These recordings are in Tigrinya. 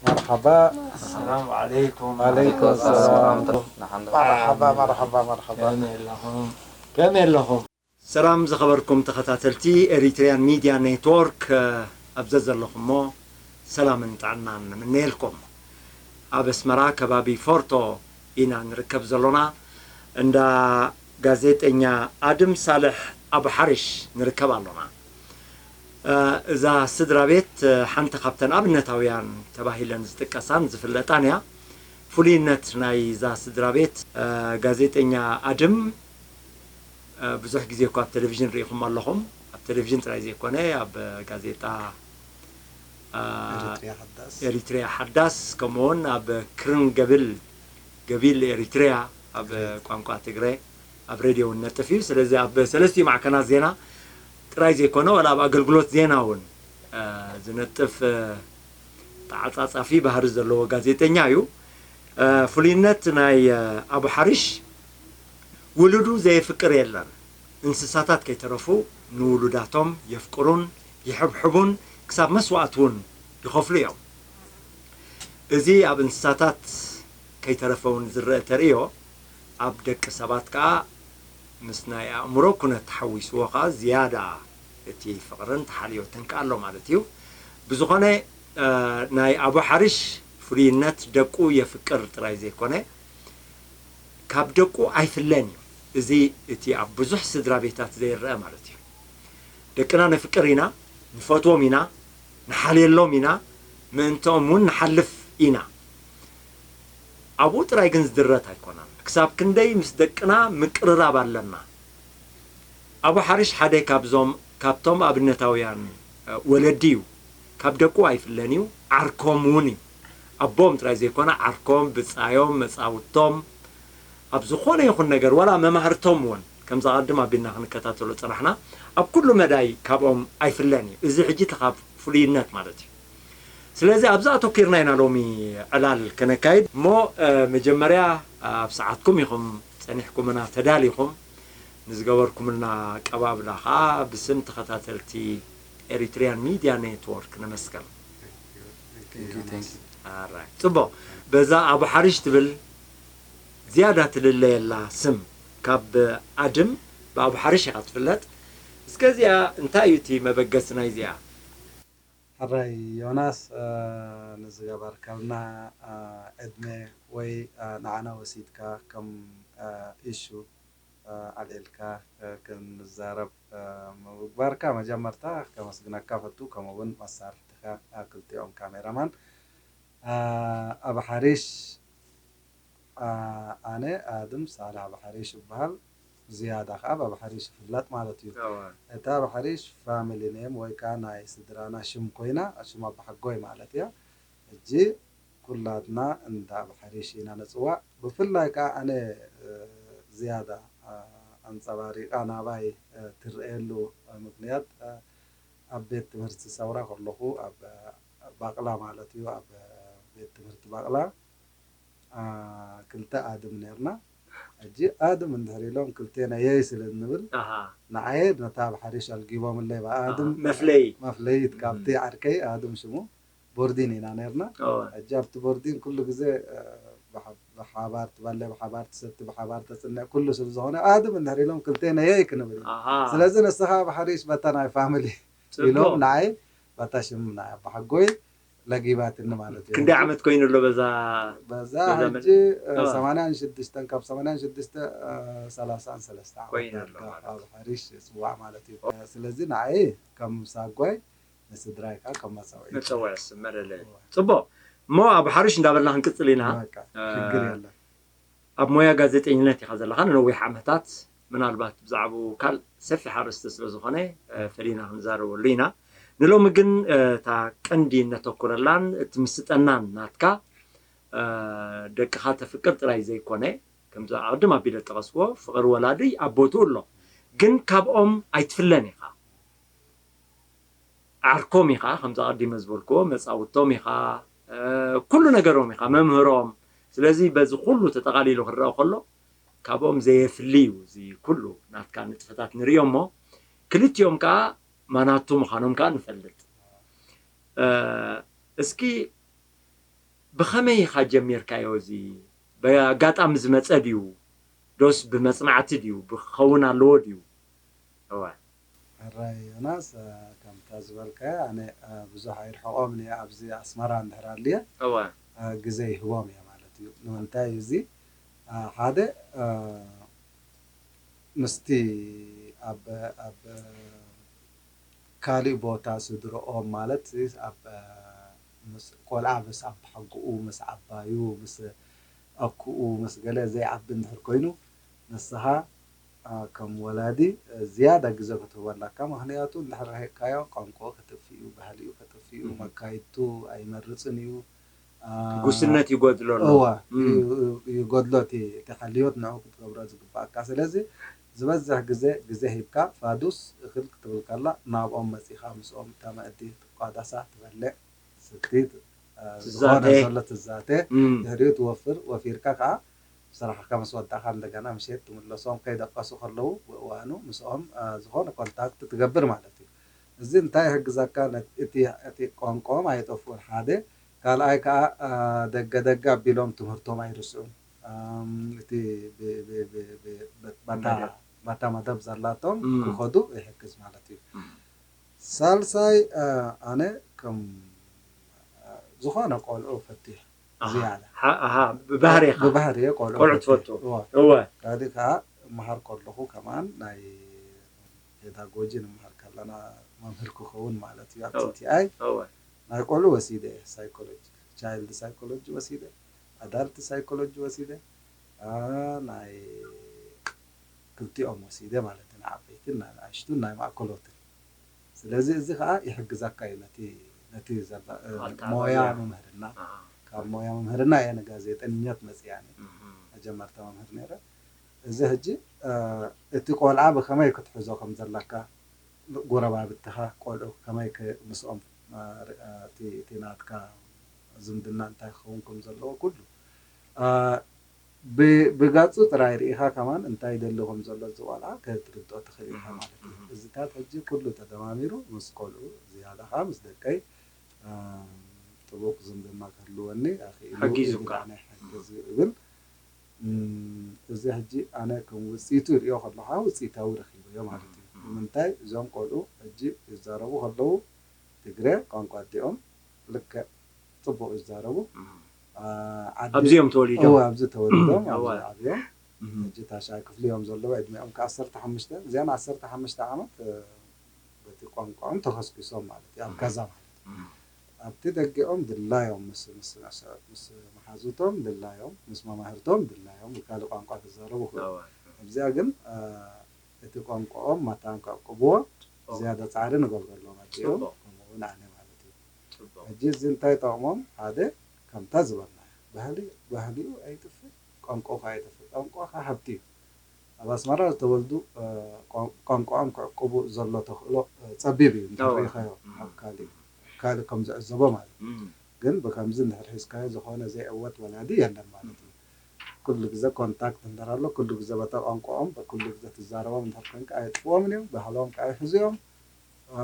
መርሓባ። ሰላም ዓለይኩም። ዓለይኩም ሰላም። መርሓባ፣ መርሓባ፣ መርሓባ። ከመይ ኣለኹም? ከመይ ኣለኹም? ሰላም ዝኸበርኩም ተኸታተልቲ ኤሪትሪያን ሚድያ ኔትወርክ፣ ኣብ ዘዘለኹሞ ሰላምን ጥዕናን ንምነየልኩም። ኣብ ኣስመራ ከባቢ ፎርቶ ኢና ንርከብ ዘሎና። እንዳ ጋዜጠኛ ኣድም ሳልሕ ኣቡ ሓሪሽ ንርከብ ኣሎና። እ፣ እዛ ስድራ ቤት፣ እ፣ ሓንቲ ካብተን ኣብነታውያን ተባሂለን ዝጥቀሳን ዝፍለጣን እያ። ፍሉይነት ናይ እዛ ስድራ ቤት፣ እ፣ ጋዜጠኛ ኣድም፣ እ፣ ብዙሕ ግዜ እኳ ኣብ ቴሌቪዥን ርኢኹም ኣለኹም። ኣብ ቴሌቪዥን ጥራይ ዘይኮነ፣ ኣብ ጋዜጣ፣ እ፣ ኤሪትሪያ ሓዳስ። ኤሪትሪያ ሓዳስ፣ ከምኡውን ኣብ ክርን ገብል፣ ገቢል ኤሪትሪያ፣ ኣብ ሬድ። ቋንቋ ትግረ፣ ኣብ ሬድዮ እውን ነጥፍ እዩ። ስለዚ ኣብ ሰለስቲኡ ማዕከናት ዜና ጥራይ ዘይኮነ፣ ዋላ ኣብ ኣገልግሎት ዜና እውን፣ እ፣ ዝነጥፍ፣ እ፣ ተዓጻጻፊ ባህሪ ዘለዎ ጋዜጠኛ እዩ። እ፣ ፍሉይነት ናይ፣ እ፣ ኣቡ ሓሪሽ፣ ውሉዱ ዘየፍቅር የለን። እንስሳታት ከይተረፉ ንውሉዳቶም የፍቅሩን ይሕብሕቡን፣ ክሳብ መስዋእቲ እውን ይኸፍሉ እዮም። እዚ ኣብ እንስሳታት ከይተረፈ እውን ዝረአ ተርእዮ፣ ኣብ ደቂ ሰባት ከኣ ምስ ናይ ኣእምሮ ኩነት ተሓዊስዎ ከኣ ዝያዳ እቲ ፍቕርን ተሓልዮትን ከኣ ኣሎ ማለት እዩ። ብዝኾነ፣ እ፣ ናይ ኣቡ ሓሪሽ ፍሉይነት ደቁ የፍቅር ጥራይ ዘይኮነ፣ ካብ ደቁ ኣይፍለን እዩ። እዚ እቲ ኣብ ብዙሕ ስድራ ቤታት ዘይረአ ማለት እዩ። ደቅና ነፍቅር ኢና፣ ንፈትዎም ኢና፣ ንሓልየሎም ኢና፣ ምእንትኦም እውን ንሓልፍ ኢና። ኣብኡ ጥራይ ግን ዝድረት ኣይኮነን። ክሳብ ክንደይ ምስ ደቅና ምቅርራብ ኣለና። ኣቡ ሓሪሽ ሓደ ካብዞም፣ ካብቶም ኣብነታውያን፣ እ፣ ወለዲ እዩ። ካብ ደቁ ኣይፍለን እዩ። ዓርኮም እውን እዩ። ኣቦም ጥራይ ዘይኮነ፣ ዓርኮም፣ ብጻዮም፣ መጻውቶም፣ ኣብ ዝኾነ ይኹን ነገር፣ ዋላ መማህርቶም እውን፣ ከምዛ ቀድም ኣቢልና ክንከታተሎ ጽናሕና፣ ኣብ ኩሉ መዳይ ካብኦም ኣይፍለን እዩ። እዚ ሕጂ እቲ ካብ ፍሉይነት ማለት እዩ። ስለዚ ኣብዚ ኣተኲርና ኢና ሎሚ ዕላል ከነካይድ እሞ፣ እ፣ መጀመርያ ኣብ ሰዓትኩም ኢኹም ጸኒሕኩምና ተዳሊኹም፣ ንዝገበርኩምልና ኣቀባብላ ኸኣ ብስም ተኸታተልቲ ኤሪትሪያን ሚድያ ኔትወርክ ነመስግን። Thank you, thank you. ኣራይ፣ ጽቡቕ። በዛ ኣቡ ሓሪሽ ትብል ዝያዳ ትልለየላ ስም፣ ካብ ኣድም ብኣቡ ሓሪሽ ኢኻ ትፍለጥ። እስከ እዚኣ እንታይ እዩ እቲ መበገሲ ናይዚኣ? ሕራይ ዮናስ፣ እ፣ ንዝገበርካልና፣ እ፣ ዕድመ ወይ፣ እ፣ ንዓና ወሲድካ ከም፣ እ፣ ኢሹ፣ እ፣ ኣልዒልካ፣ እ፣ ክንዛረብ፣ እ፣ ምግባርካ መጀመርታ ከመስግነካ ፈቱ፣ ከምኡ እውን መሳርሕትኻ፣ እ፣ ክልቲኦም ካሜራማን። እ፣ ኣቡ ሓሪሽ፣ እ፣ ኣነ ኣድም ሳልሕ ኣቡ ሓሪሽ እበሃል። ዝያዳ ከኣ ብኣቡ ሓሪሽ ይፍለጥ ማለት እዩ። እወ። እታ ኣቡ ሓሪሽ ፋሚሊ ኔም ወይ ከኣ ናይ ስድራና ሽም ኮይና፣ ሽም ኣቦሓጎይ ማለት እያ። ሕጂ ኩላትና እንዳ ኣቡ ሓሪሽ ኢና ንጽዋዕ። ብፍላይ ከኣ ኣነ፣ እ፣ ዝያዳ፣ እ፣ ኣንጸባሪቓ ናባይ፣ እ፣ ትረኣየሉ ምኽንያት፣ እ፣ ኣብ ቤት ትምህርቲ ሰውራ ከለኹ ኣብ፣ እ፣ ባቕላ ማለት እዩ፣ ኣብ፣ እ፣ ቤት ትምህርቲ ባቕላ፣ እ፣ ክልተ ኣድም ኔርና። ሕጂ ኣድም እንድሕር ኢሎም ክልቴና የይ ስለ እንብል፣ ኣሃ። ንዓየ ነታ ኣቡ ሓሪሽ ኣልጊቦምለይ፣ ብኣድም ኣሃ፣ መፍለዪ። መፍለዪት ካብቲ እም። ዓርከይ ኣድም ሽሙ። ቦርዲን ኢና ነርና። እወ። ሕጂ ኣብቲ ቦርዲን ኩሉ ግዜ፣ እ፣ ብሓ-፣ ብሓባር ትበልዕ፣ ብሓባር ትሰቲ፣ ብሓባር ተጽንዕ፣ ኩሉ ስለ ዝኾነ ኣድም እንድሕር ኢሎም ክልቴና የይ ክንብል ኢና። ኣሃ። ስለዚ ንስኻ ኣቡ ሓሪሽ በታ ናይ ፋሚሊ ጽቡቕ። ኢሎም ንዓይ በታ ሽም ናይ ኣባሓጎይ ለጊባትኒ ማለት እዩ። ክንደይ ዓመት ኮይኑ ኣሎ በዛ በዛ በዛ ሕጂ፣ መ-፣ እ፣ እወ። ሰማንያን ሽዱሽተን፣ ካብ ሰማንያን ሽዱሽተ፣ እ፣ ሰላሳን ሰለስተ ዓመት ኮይኑ ኣሎ ዳርጋ ማለት። ኣቡ ሓሪሽ ይጽዋዕ ማለት እዩ። ስለዚ ንዓይ ከም ሳጓይ ንስድራይ ከኣ ከም መጻውዒ። መጸውዒ ስም መለለዪ። እወ። ጽቡቕ። እሞ ኣቡ ሓሪሽ እንዳበልና ክንቅጽል ኢና። በቃ፣ እ፣ ሽግር የለን። ኣብ ሞያ ጋዜጠኝነት ኢኻ ዘለኻ ንነዊሕ ዓመታት፣ ምናልባት ብዛዕባኡ ካል ሰፊሕ ኣርእስቲ ስለ ዝኾነ፣ እ፣ ፈሊና ክንዛረበሉ ኢና። ንሎሚ ግን፣ እ፣ እታ ቀንዲ እነተኩረላን እትምስጠናን ናትካ፣ እ፣ ደቅኻ ተፍቅር ጥራይ ዘይኮነ፣ ከምዚ ኣቕድም ኣቢለ እጠቐስክዎ፣ ፍቕሪ ወላዲ ኣብ ቦትኡ ኣሎ። ግን ካብኦም ኣይትፍለን ኢኻ። ዓርኮም ኢኻ፣ ከምዚ ኣቐዲመ ዝበልክዎ፣ መጻውቶም ኢኻ፣ እ፣ ኩሉ ነገሮም ኢኻ፣ መምህሮም። ስለዚ በዚ ኩሉ ተጠቓሊሉ ክረኣ ከሎ፣ ካብኦም ዘየፍሊ እዩ እዚ ኩሉ ናትካ ንጥፈታት ንርእዮ እሞ፣ ክልቲኦም ከኣ ማናቱ ምዃኖም ከኣ ንፈልጥ። እ፣ እስኪ ብኸመይ ኢኻ ጀሚርካዮ? እዚ ብኣጋጣሚ ዝመጸ ድዩ? ዶስ ብመጽናዕቲ ድዩ? ብክኸውን ኣለዎ ድዩ? እወ። ሕራይ ዮናስ፣ እ፣ ከምታ ዝበልካዮ ኣነ፣ እ፣ ብዙሕ ኣይርሕቖምን እየ። ኣብዚ ኣስመራ እንድሕር ኣልየ፣ እወ። እ፣ ግዜ ይህቦም እየ ማለት እዩ። ንምንታይ እዚ፣ እ፣ ሓደ፣ እ፣ ምስቲ ኣብ፣ ኣብ ካሊእ ቦታ ስድርኦም ማለት ኣብ፣ እ፣ ምስ ቆልዓ ምስ ኣባሓጎኡ፣ ምስ ዓባዩ፣ ምስ ኣኩኡ፣ ምስ ገለ ዘይዓቢ እንድሕር ኮይኑ ንስኻ እ፣ ከም ወላዲ፣ እ፣ ዝያዳ ግዜ ክትህቦ ኣለካ። ምኽንያቱ እንድሕር ረሂቕካዮ ቋንቋኡ ከጥፍእ እዩ፣ ባህሊኡ ከጥፍእ እዩ፣ እህ። መካይድቱ ኣይመርጽን እዩ። እ፣ ጉስነት ይጎድሎ ኣሎ። እወ፣ እም። ዩ-፣ ዩ-፣ ይጎድሎ እቲ፣ እቲ ሓልዮት ንዕኡ ክትገብሮ ዝግባኣካ። ስለዚ ዝበዝሕ ግዜ፣ ግዜ ሂብካ ፋዱስ እኽል ክትብል ከላ ናብኦም መጺኻ ምስኦም እታ መኣዲ ትቋዳሳ፣ ትበልዕ፣ ስክሪት፣ እ፣ ትዛተ። ዝኾነ ዘሎ ትዛተ፣ እም። ድሕሪኡ ትወፍር፣ ወፊርካ ከኣ ስራሕካ ምስ ወዳእካ እንደገና ምሸት ትምለሶም፣ ከይደቀሱ ከለዉ ብእዋኑ ምስኦም፣ እ፣ ዝኾነ ኮንታክት ትገብር ማለት እዩ። እዚ እንታይ ይሕግዘካ? ነት-፣ እቲ፣ እቲ ቋንቋኦም ኣየጠፍኡን ሓደ፣ ካልኣይ ከኣ፣ እ፣ ደገ ደገ ኣቢሎም ትምህርቶም ኣይርስዑን። እም፣ እቲ ብ-፣ ብ-፣ ብ-፣ ብ-፣ ብ-፣ ባታ፣ መደብ። ባታ መደብ ዘላቶም እም። ክኸዱ ይሕግዝ ማለት እዩ። እም። ሳልሳይ፣ እ፣ ኣነ ከም፣ እ፣ ዝኾነ ቆልዑ ፈትሕ ኣሃ፣ ዝያዳ። ሓ-፣ ኣሃ፣ ብባህሪ ኢኻ? ብባህሪ እየ ቆልዑ ቆልዑ ፈትሕ። ትፈቱ? እወ። እወ። ካልእ ከኣ እመሃር ከለኹ ከማን ናይ ፔዳጎጂ ንምሃር ከለና መምህር ክኸውን ማለት እዩ ኣብ እወ። ቲ ቲ ኣይ። እወ። ናይ ቆልዑ ወሲደ እየ፣ ሳይኮሎጂ፣ ቻይልድ ሳይኮሎጂ ወሲደ፣ ኣዳልት ሳይኮሎጂ ወሲደ፣ እ፣ ናይ ክልቲኦም ወሲደ ማለት እዩ፣ ንዓበይትን ንኣሽቱን ናይ ማእከሎትን። ስለዚ እዚ ኸኣ ይሕግዘካ እዩ ነቲ፣ ነቲ ዘላ-፣ እ፣ ኣተኣባብያ። ሞያ ምምህርና። ኣሃ። ካብ ሞያ ምምህርና እየ ንጋዜጠኝነት መጽእኒ። እህ። መጀመርታ መምህር ነይረ። እዚ ሕጂ፣ እ፣ እቲ ቆልዓ ብኸመይ ክትሕዞ ከም ዘለካ፣ ጎረባብትኻ ቆልዑ ከመይ ከ-፣ ምስኦም፣ እ፣ ር-፣ እ፣ እቲ፣ እቲ ናትካ ዝምድና እንታይ ክኸውን ከም ዘለዎ ኩሉ፣ እ፣ ብ-፣ ብጋጹ ጥራይ ርኢኻ ከማን እንታይ ይደሊ ከም ዘሎ እዚ ቆልዓ ክትርድኦ ትኽእል ኢኻ እህ፣ ማለት እዩ። እህ። እዚታት ሕጂ ኩሉ ተደማሚሩ ምስ ቆልዑ ዝያዳ ከኣ ምስ ደቀይ፣ እ፣ ጥቡቕ ዝምድና ክህልወኒ ኣኽኢሉ ሓጊዙካ። ይግባእ ናይ ሓገዝ ይብል። እም፣ እዚ ሕጂ ኣነ ከም ውጽኢቱ ይርእዮ ከለኹ ውጽኢታዊ ረኺበዮ ማለት እዩ። እም፣ እም። ንምንታይ እዞም ቆልዑ ሕጂ ይዛረቡ ከለዉ ትግረ ቋንቋ ኣዲኦም ልክዕ ጽቡቕ ይዛረቡ። እም። ኣ፣ ዓዲ ኣብዚ እዮም ተወሊዶም? እወ፣ ኣብዚ ተወሊዶም፣ እም፣ ኣብዚ እወ። ዓብዮም። እም። ሕጂ ታሽዓይ ክፍሊ እዮም ዘለዉ፣ ዕድሚኦም ከኣ ዓሰርተ ሓሙሽተ፣ እዚኣን ዓሰርተ ሓሙሽተ ዓመት፣ እ፣ በቲ ቋንቋኦም ተኸስኪሶም ማለት እዩ፣ ኣብ እም። ገዛ ማለት እዩ። እም። ኣብቲ ደገኦም ድላዮም ምስ፣ ምስ፣ ምስ፣ ምስ መሓዙቶም ድላዮም፣ ምስ መማህርቶም ድላዮም፣ ብካልእ ቋንቋ ክዛረቡ ይኽእሉ። እወ። ኣብዚኣ ግን፣ እ፣ እቲ ቋንቋኦም መታን ከዕቅብዎ እወ። ዝያዳ ጻዕሪ ንገብረሎም ኣዲኦም፣ ጽቡቕ። ከምኡ እውን ኣነ ማለት እዩ። ጽቡቕ። ሕጂ እዚ እንታይ ይጠቕሞም? ሓደ፣ ከምታ ዝበልናዮ፣ ባህሊ፣ ባህሊኡ ኣይጥፍእ፣ ቋንቋኡ ከኣ ኣይጥፍእ። ቋንቋ ከኣ ሃብቲ እዩ። ኣብ ኣስመራ ዝተወልዱ፣ እ፣ ቋን-፣ ቋንቋኦም ክዕቅቡ ዘሎ ተኽእሎ፣ እ፣ ጸቢብ እዩ፣ እንተ እወ። ርኢኻዮ፣ እም። ኣብ ካልእ፣ ካልእ ከም ዝዕዘቦ ማለት እዩ። እም። ግን ብከምዚ እንድሕር ሒዝካዮ፣ ዝኾነ ዘይዕወት ወላዲ የለን ማለት እዩ። ኩሉ ግዜ ኮንታክት እንድሕር ኣሎ፣ ኩሉ ግዜ በታ ቋንቋኦም፣ ኩሉ ግዜ ትዛረቦም እንድሕር ኮንካ፣ ኣየጥፍኦምን እዮም፣ ባህሎም ከኣ ይሕዙ እዮም፣ እ፣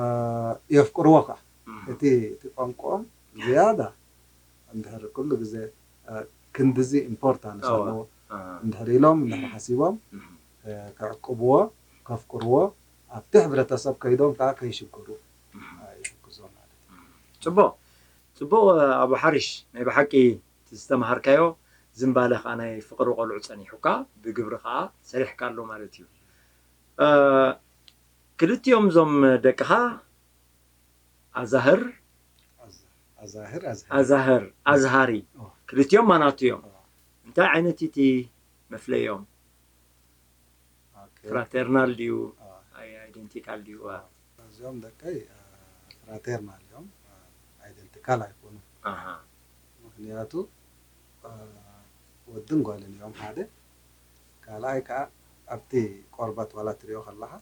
የፍቅርዎ ከኣ። እም። እቲ፣ እቲ ቋንቋኦም ዝያዳ እንድሕር ኩሉ ግዜ፣ እ፣ ክንድዚ ኢምፖርታንስ እወ። ኣለዎ። ኣሃ። እንድሕር ኢሎም፣ እንድሕር ሓሲቦም፣ እህ። እ፣ ከዕቅብዎ፣ ከፍቅርዎ፣ ኣብቲ ሕብረተሰብ ከይዶም ከኣ ከይሽገሩ፣ እህ። እ፣ ይሕግዞም ማለት እዩ። እህ። ጽቡቕ። ጽቡቕ፣ ኣቦ ሓሪሽ፣ ናይ ብሓቂ እቲ ዝተምሃርካዮ ዝንባለ ከኣ ናይ ፍቕሪ ቆልዑ ጸኒሑካ፣ ብግብሪ ከኣ ሰሪሕካሉ ማለት እዩ። እ፣ ክልቲኦም እዞም ደቅኻ ኣዛህር ኣዛ-፣ ኣዛህር፣ ኣዝሃሪ። ኣዛህር፣ ኣዝሃሪ። ኦ። ክልቲኦም ማናቱ እዮም። ኦ። እንታይ ዓይነት እቲ መፍለዮም? ኦኬ። ፍራተርናል ድዩ? ኦ። ኣይ-፣ ኣይደንቲካል ድዩ? ኦ። እዚኦም ደቀይ፣ እ፣ ፍራተርናል እዮም። እ፣ ኣይደንቲካል ኣይኮኑን። ኣሃ። ምኽንያቱ፣ እ፣ ወድን ጓልን እዮም ሓደ። ካልኣይ ከኣ ኣብቲ ቆርበት ዋላ ትሪኦ ከለኻ፣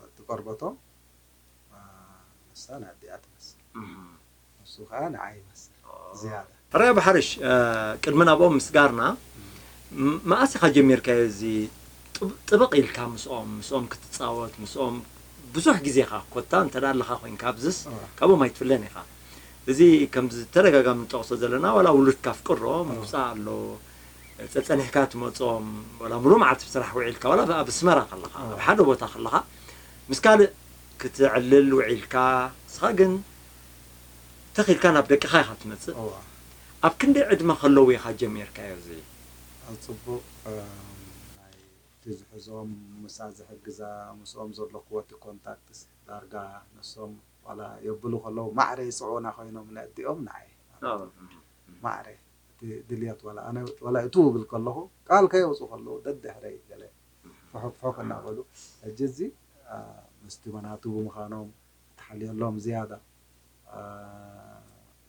እቲ ቆርበቶም አ፣ ንሳ ንኣዲኣ ትመስል። እህ። ንሱ ኸኣ ንዓይ ይመስል ኦ። ዝያዳ። ሕራይ ኣቦ ሓርሽ፣ እ፣ ቅድሚ ናብኦም ምስጋርና፣ እም። ም-፣ መኣስ ኢኻ ጀሚርካዮ እዚ ጥብ-፣ ጥብቕ ኢልካ ምስኦም፣ ምስኦም ክትጻወት፣ ምስኦም ብዙሕ ግዜኻ፣ ኮታ እንተ ደኣ ኣለኻ ኮይንካ ኣብዝስ፣ ኦ። ካብኦም ኣይትፍለን ኢኻ። እዚ ከም ዝተደጋጋሚ ንጠቕሶ ዘለና ዋላ ውሉድካ ኣፍቅሮ ምውፃእ ኣሎ። ፀፀኒሕካ ትመፆም ዋላ ሙሉእ መዓልቲ ብስራሕ ውዒልካ ዋላ ኣብ ኣስመራ ከለኻ ኣብ ሓደ ቦታ ከለኻ ምስ ካልእ ክትዕልል ውዒልካ ንስኻ ግን ተኺልካ ናብ ደቅኻ ኢኻ ትመፅእ። ኣብ ክንደይ ዕድመ ከለዉ ኢኻ ጀሚርካዮ እዚ? ኣብ ፅቡቕ ናይ እቲ ዝሕዞም ምሳ ዝሕግዛ ምስኦም ዘለኩዎ እቲ ኮንታክትስ ዳርጋ ንሶም ዋላ የብሉ ከለዉ ማዕረ ይፅውዑና ኮይኖም ነዲኦም ንዓይ ማዕረ እቲ ድልየት ዋላ ኣነ ዋላ እቱ እብል ከለኹ ቃል ከየውፁ ከለዉ ደድሕረይ ገለ ፍሑክ ፍሑክ እናበሉ ሕጂ እዚ ምስቲ መናቱ ብምዃኖም ክትሓልየሎም ዝያዳ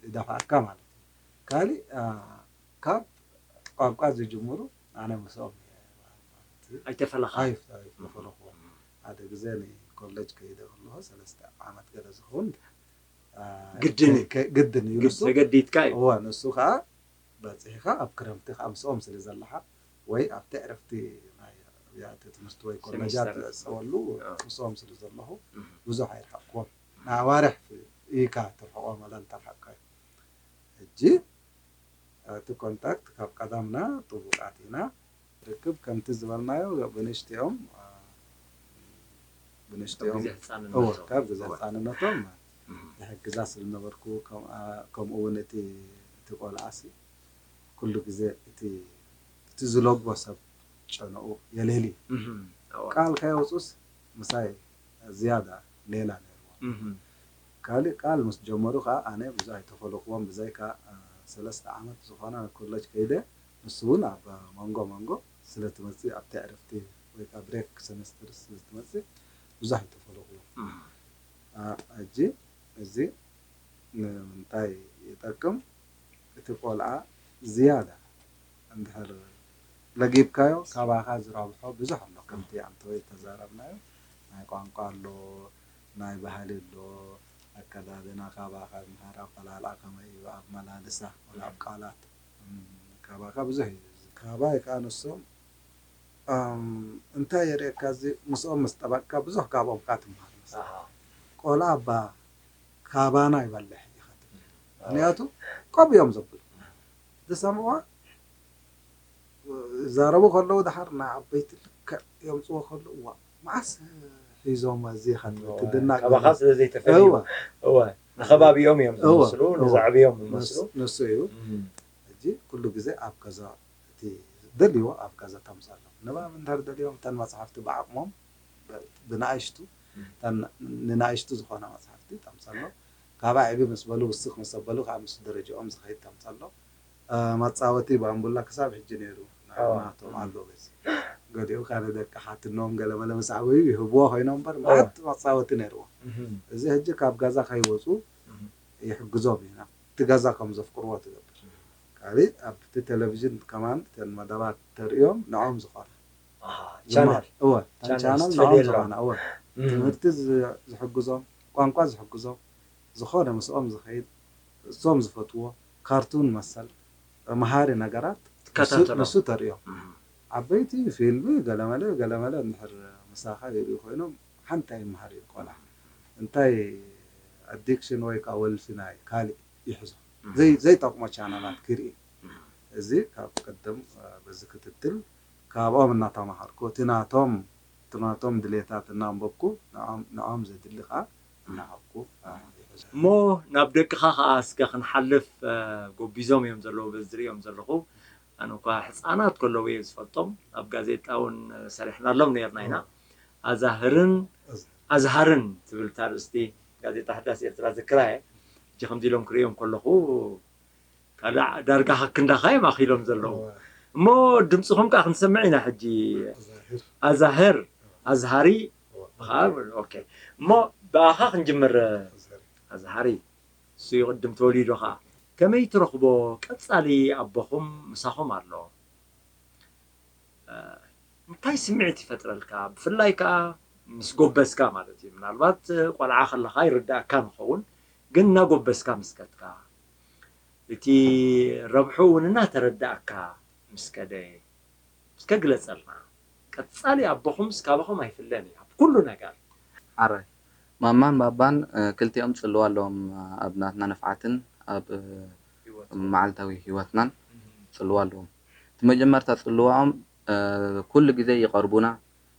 ይደፍኣካ ማለት እዩ። ካሊእ ካብ ቋንቋ ዝጅምሩ ኣነ ምስኦም ኣይተፈለኻ ኣይተፈለኹ ሓደ ግዜ ንኮሌጅ ከይደ ከለኹ ሰለስተ ዓመት ገለ ዝኸውን ግድን ግድን እዩ ንሱ ተገዲድካ እዩ እወ ንሱ ከዓ በፂሕኻ ኣብ ክረምቲ ከዓ ምስኦም ስለ ዘለኻ ወይ ኣብቲ ዕረፍቲ ናይ ኣብያተ ትምህርቲ ወይ ኮሌጃት ዝዕፀወሉ ምስኦም ስለ ዘለኹ ብዙሕ ኣይርሓቅኩዎም ንኣዋርሕ ኢካ ትርሕቆም ወላ እንተርሓቅካዮ ሕጂ እቲ ኮንታክት ካብ ቀዳምና ጥቡቃት ኢና ርክብ ከምቲ ዝበልናዮ ብንእሽትኦም ብንእሽትኦም ካብ ግዜ ህፃንነቶም ዝሕግዛ ስለነበርኩ ከምኡ እውን እቲ እቲ ቆልዓ ሲ ኩሉ ግዜ እቲ እቲ ዝለጎ ሰብ ጨነኡ የልህል እዩ ቃል ከየውፁስ ምሳይ ዝያዳ ሌላ ነይርዎ ካልእ ቃል ምስ ጀመሩ ከዓ ኣነ ብዙ ኣይተፈለክዎም ብዘይካ ሰለስተ ዓመት ዝኾነ ኮለጅ ከይደ ንሱ እውን ኣብ መንጎ መንጎ ስለትመፅእ ኣብቲ ዕረፍቲ ወይ ከዓ ብሬክ ሰሜስተር ስለትመፅእ ብዙሕ ኣይተፈለክዎም ሕጂ እዚ ንምንታይ ይጠቅም እቲ ቆልዓ ዝያዳ እንድሕር ለጊብካዮ ካባኻ ዝረብሖ ብዙሕ ኣሎ ከምቲ ኣንተወይ ዝተዛረብናዮ ናይ ቋንቋ ኣሎ ናይ ባህሊ ኣሎ ኣከዳድና ካባኻ ይምሃር ኣበላልዓ ከመይ እዩ ኣመላልሳ ወላ ኣብ ቃላት ካባኻ ብዙሕ እዩ ካባይ ከዓ ንሶም እንታይ የርእየካ እዚ ምስኦም ምስ ጠበቅካ ብዙሕ ካብኦም ከዓ ትምሃር ቆልዓ እባ ካባና ይበልሕ ኢኻ ትብል ምክንያቱ ቆብ እዮም ዘብሉ ዝሰምዕዋ ይዛረቡ ከለዉ ድሓር ንዓበይቲ ልክዕ የምፅዎ ከለዉ እዋ መዓስ ሒዞም እዚ ኢኻ ትብል ትድናቅ ካባኻ ስለ ዘይተፈልዩ እወ እወ ንኸባቢኦም እዮም ዝመስሉ ንዘዕብዮም ዝመስሉ ንሱ እዩ ሕጂ ኩሉ ግዜ ኣብ ገዛ እቲ ደልይዎ ኣብ ገዛ ተምፅኣሎም ንባብ እንድሕር ደልዮም እተን መፅሓፍቲ ብዓቕሞም ብንኣሽቱ ንናእሽቱ ዝኾና መፅሓፍቲ ተምፀሎ ካብ ኣዕቢ ምስ በሉ ውስኽ ምስ ኣበሉ ከዓ ምስ ደረጃኦም ዝኸይድ ተምፀሎ መፃወቲ ባምቡላ ክሳብ ሕጂ ነይሩ ናቶም ኣሎ በዚ ገሊኡ ካነ ደቂ ሓትኖም ገለመለ ምስ ዓበዩ ይህብዎ ኮይኖም እምበር መዓት መፃወቲ ነይርዎ እዚ ሕጂ ካብ ገዛ ከይወፁ ይሕግዞም ኢና እቲ ገዛ ከም ዘፍቅርዎ ትገብር ካልእ ኣብቲ ቴሌቪዥን ከማን እተን መደባት ተርእዮም ንዖም ዝኾነ ቻነል እወ እተን ቻነል ንዖም ዝኾነ እወ ትምህርቲ ዝሕግዞም ቋንቋ ዝሕግዞም ዝኾነ ምስኦም ዝኸይድ እሶም ዝፈትዎ ካርቱን መሰል መሃሪ ነገራት ንሱ ተርእዮም ዓበይቲ ፊልሚ ገለመለ ገለመለ እንድሕር ምሳኻ ይርእዩ ኮይኖም ሓንቲ ኣይመሃር እዩ ቆልዓ እንታይ ኣዲክሽን ወይ ከዓ ወልፊ ናይ ካልእ ይሕዞ ዘይጠቕሞ ቻናላት ክርኢ እዚ ካብ ቅድም በዚ ክትትል ካብኦም እናተማሃርኩ እቲ ናቶም እቲ ናቶም ድሌታት እናንበብኩ ንዖም ዘድሊ ከዓ እናሃብኩ ይሕዞ እሞ ናብ ደቅኻ ከዓ እስከ ክንሓልፍ ጎቢዞም እዮም ዘለዉ በዚ ዝርእዮም ዘለኹ ኣነ እኳ ሕፃናት ከለዉ እየ ዝፈልጦም ኣብ ጋዜጣ እውን ሰሪሕናሎም ነርና ኢና ኣዛህርን ኣዝሃርን ትብል እታ ርእስቲ ጋዜጣ ሕዳስ ኤርትራ ዝክራ እየ ሕጂ ከምዚ ኢሎም ክርእዮም ከለኹ ካልእ ዳርጋ ክንዳኻ እዮም ኣኺሎም ዘለዉ እሞ ድምፅኹም ከዓ ክንሰምዕ ኢና ሕጂ ኣዛህር ኣዝሃሪ እሞ ብኣኻ ክንጅምር ኣዝሃሪ እሱ ይቕድም ተወሊዱ ኸዓ ከመይ ትረኽቦ ቀጻሊ ኣቦኹም ምሳኹም ኣሎ እንታይ ስምዒት ይፈጥረልካ ብፍላይ ከዓ ምስ ጎበዝካ ማለት እዩ ምናልባት ቆልዓ ከለኻ ይርዳእካ ንኸውን ግን እናጎበዝካ ምስ ከድካ እቲ ረብሑ እውን እናተረዳእካ ምስ ከደ እስከ ግለፀልና ቀፃሊ ኣቦኹምስ ካባኹም ኣይፍለን እዩ ኣብ ኩሉ ነገር ሓራይ ማማን ባባን፣ እ፣ ክልቲኦም ጽልዋ ኣለዎም ኣብ ናትና ንፍዓትን ኣብ፣ እ፣ መዓልታዊ ህይወትናን ጽልዋ ኣለዎም። እቲ መጀመርታ ጽልዋኦም፣ እ፣ ኩሉ ግዜ ይቐርቡና፣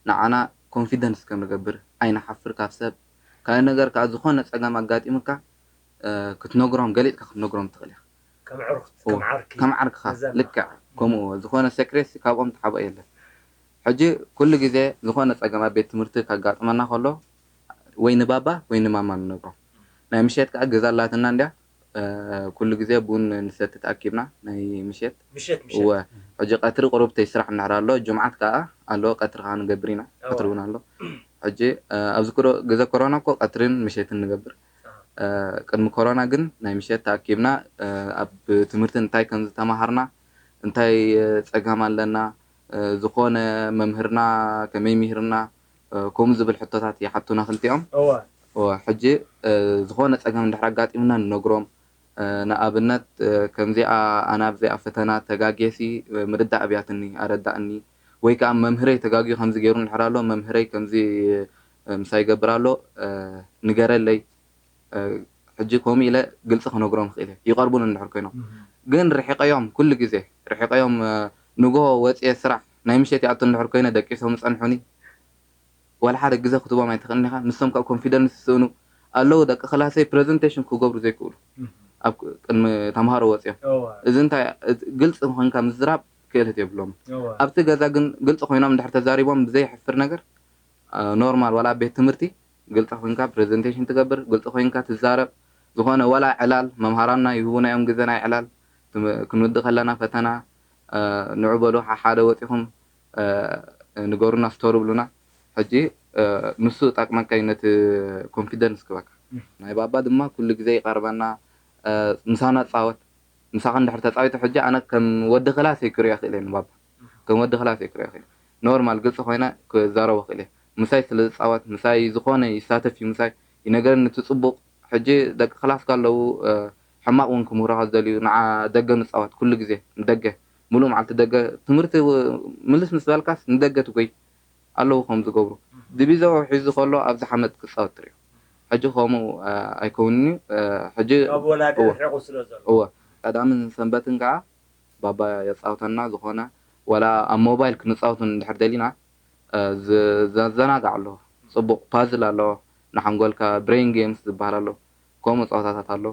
ንዓና ኮንፊደንስ ከም ንገብር፣ ኣይንሓፍር ካብ ሰብ። ካልእ ነገር ከኣ ዝኾነ ጸገም ኣጋጢሙካ፣ እ፣ ክትነግሮም፣ ገሊጽካ ክትነግሮም ትኽእል ኢኻ። ከም ዕሩኽት፣ እወ፣ ከም ዓርኪ። ከም ዓርክኻ፣ ገዛና። ልክዕ ከምኡ። ዝኾነ ሴክሬትሲ ካብኦም ትሓብኦ የለን። ሕጂ ኩሉ ግዜ ዝኾነ ጸገም ኣብ ቤት ትምህርቲ ከጋጥመና ከሎ፣ ወይ ንባባ ወይ ንማማ ንነግሮም። ናይ ምሸት ከኣ ገዛ ኣላትና እንድያ፣ እ፣ ኩሉ ግዜ ቡን ንሰቲ ተኣኪብና ናይ ምሸት። ምሸት፣ ምሸት። እወ፣ ሕጂ ቀትሪ ቁሩብ ተይ ስራሕ እንድሕር ኣሎ፣ ጅምዓት ከኣ ኣሎ፣ ቀትሪ ከኣ ንገብር ኢና፣ እወ። ቀትሪ እውን ኣሎ። ሕጂ፣ እ፣ ኣብዚ ክሮ-፣ ግዜ ኮሮና እኮ ቀትርን ምሸትን ንገብር። እ፣ ቅድሚ ኮሮና ግን ናይ ምሸት ተኣኪብና፣ እ፣ ኣብ ትምህርቲ እንታይ ከም ዝተማሃርና፣ እንታይ፣ እ፣ ጸገም ኣለና፣ እ፣ ዝኾነ መምህርና ከመይ ምሂርና፣ እ፣ ከምኡ ዝብል ሕቶታት ይሓቱና ክልቲኦም። እወ። እወ፣ ሕጂ፣ እ፣ ዝኾነ ጸገም እንድሕር ኣጋጢሙና ንነግሮም። እ፣ ንኣብነት፣ እ፣ ከምዚኣ ኣነ ኣብዚኣ ፈተና ተጋግየሲ፣ እ፣ ምርዳእ ኣብያትኒ፣ ኣረዳእኒ። ወይ ከኣ መምህረይ ተጋግዩ ከምዚ ገይሩ እንድሕር ኣሎ፣ መምህረይ ከምዚ፣ እ፣ ምሳይ ይገብር ኣሎ፣ እ፣ ንገረለይ። እ፣ ሕጂ ከምኡ ኢለ ግልጺ ክነግሮም እኽእል እየ፣ ይቐርቡኒ እንድሕር ኮይኖም። እህ። ግን ርሒቐዮም፣ ኩሉ ግዜ ርሒቐዮም፣ እ፣ ንግሆ ወጽየ ስራሕ፣ ናይ ምሸት ይኣቱ እንድሕር ኮይነ ደቂሶም ይጸንሑኒ። ዋላ ሓደ ግዜ ክትቦም ኣይትኽእልን ኢኻ። ንሶም ካብ ኮንፊደንስ ይስእኑ ኣለዉ። ደቂ ክላሰይ ፕረዘንቴሽን ክገብሩ ዘይክእሉ። እህ። ኣብ ክ-፣ ቅድሚ ተምሃሮ ወጽዮም። እወ። እዚ እንታይ፣ እቲ ግልጺ ኮንካ ምዝራብ ክእለት የብሎም። እወ። ኣብቲ ገዛ ግን ግልጺ ኮይኖም እንድሕር ተዛሪቦም ብዘይሕፍር ነገር፣ እ፣ ኖርማል ዋላ ኣብ ቤት ትምህርቲ ግልጺ ኮይንካ ፕረዘንቴሽን ትገብር፣ ግልጺ ኮይንካ ትዛረብ። ዝኾነ ዋላ ዕላል መምሃራንና ይህቡና እዮም ግዜ ናይ ዕላል። ትም-፣ ክንውድእ ከለና ፈተና፣ እ፣ ንዑ በሉ ሓሓደ ወጺኹም፣ እ፣ ንገሩና ስቶሪ ብሉና። ሕጂ፣ እ፣ ንሱ ጠቅመካይ ነቲ ኮንፊደንስ ክበካ። እም። ናይ ባባ ድማ ኩሉ ግዜ ይቀርበና፣ እ፣ ምሳና ጻወት። ምሳኻ እንድሕር ተጻዊቱ ሕጂ ኣነ ከም ወዲ ክላስ እየ ክሪኦ ክእል እየ ንባባ። ከም ወዲ ክላስ እየ ክሪኦ ክእል። ኖርማል ግልጺ ኮይነ ክዛረቦ ክእል እየ። ምሳይ ስለ ዝጻወት፣ ምሳይ ዝኾነ ይሳተፍ እዩ፣ ምሳይ ይነገረኒ እቲ ጽቡቕ። ሕጂ ደቂ ክላስካ ኣለዉ፣ እ፣ ሕማቕ እውን ክምህሩኻ ዝደልዩ፣ ንዓ ደገ ንጻወት ኩሉ ግዜ፣ ንደገ፣ ምሉእ መዓልቲ ደገ። ትምህርቲ ው-፣ ምልስ ምስ በልካስ ንደገ ትጎይ ኣለዉ ከም ዝገብሩ። ዲቪዛ ሒዙ ከሎ ኣብዚ ሓመድ ክጻወት ትሪኦ። ሕጂ ከምኡ፣ እ፣ ኣይከውንን እዩ። እ፣ ሕጂ ካብ ወላዲ እወ። ርሒቑ ስለ ዘሎ። እወ። ቀዳምን ሰንበትን ከኣ ባባ የጻውተና፣ ዝኾነ ዋላ ኣብ ሞባይል ክንጻወት እውን እንድሕር ደሊና፣ እ፣ ዝ-፣ ዘዘናግዕ ኣሎ። ጽቡቕ ፓዝል ኣሎ፣ ንሓንጎልካ ብሬን ጌምስ ዝበሃል ኣሎ። ከምኡ ጸወታታት ኣሎ።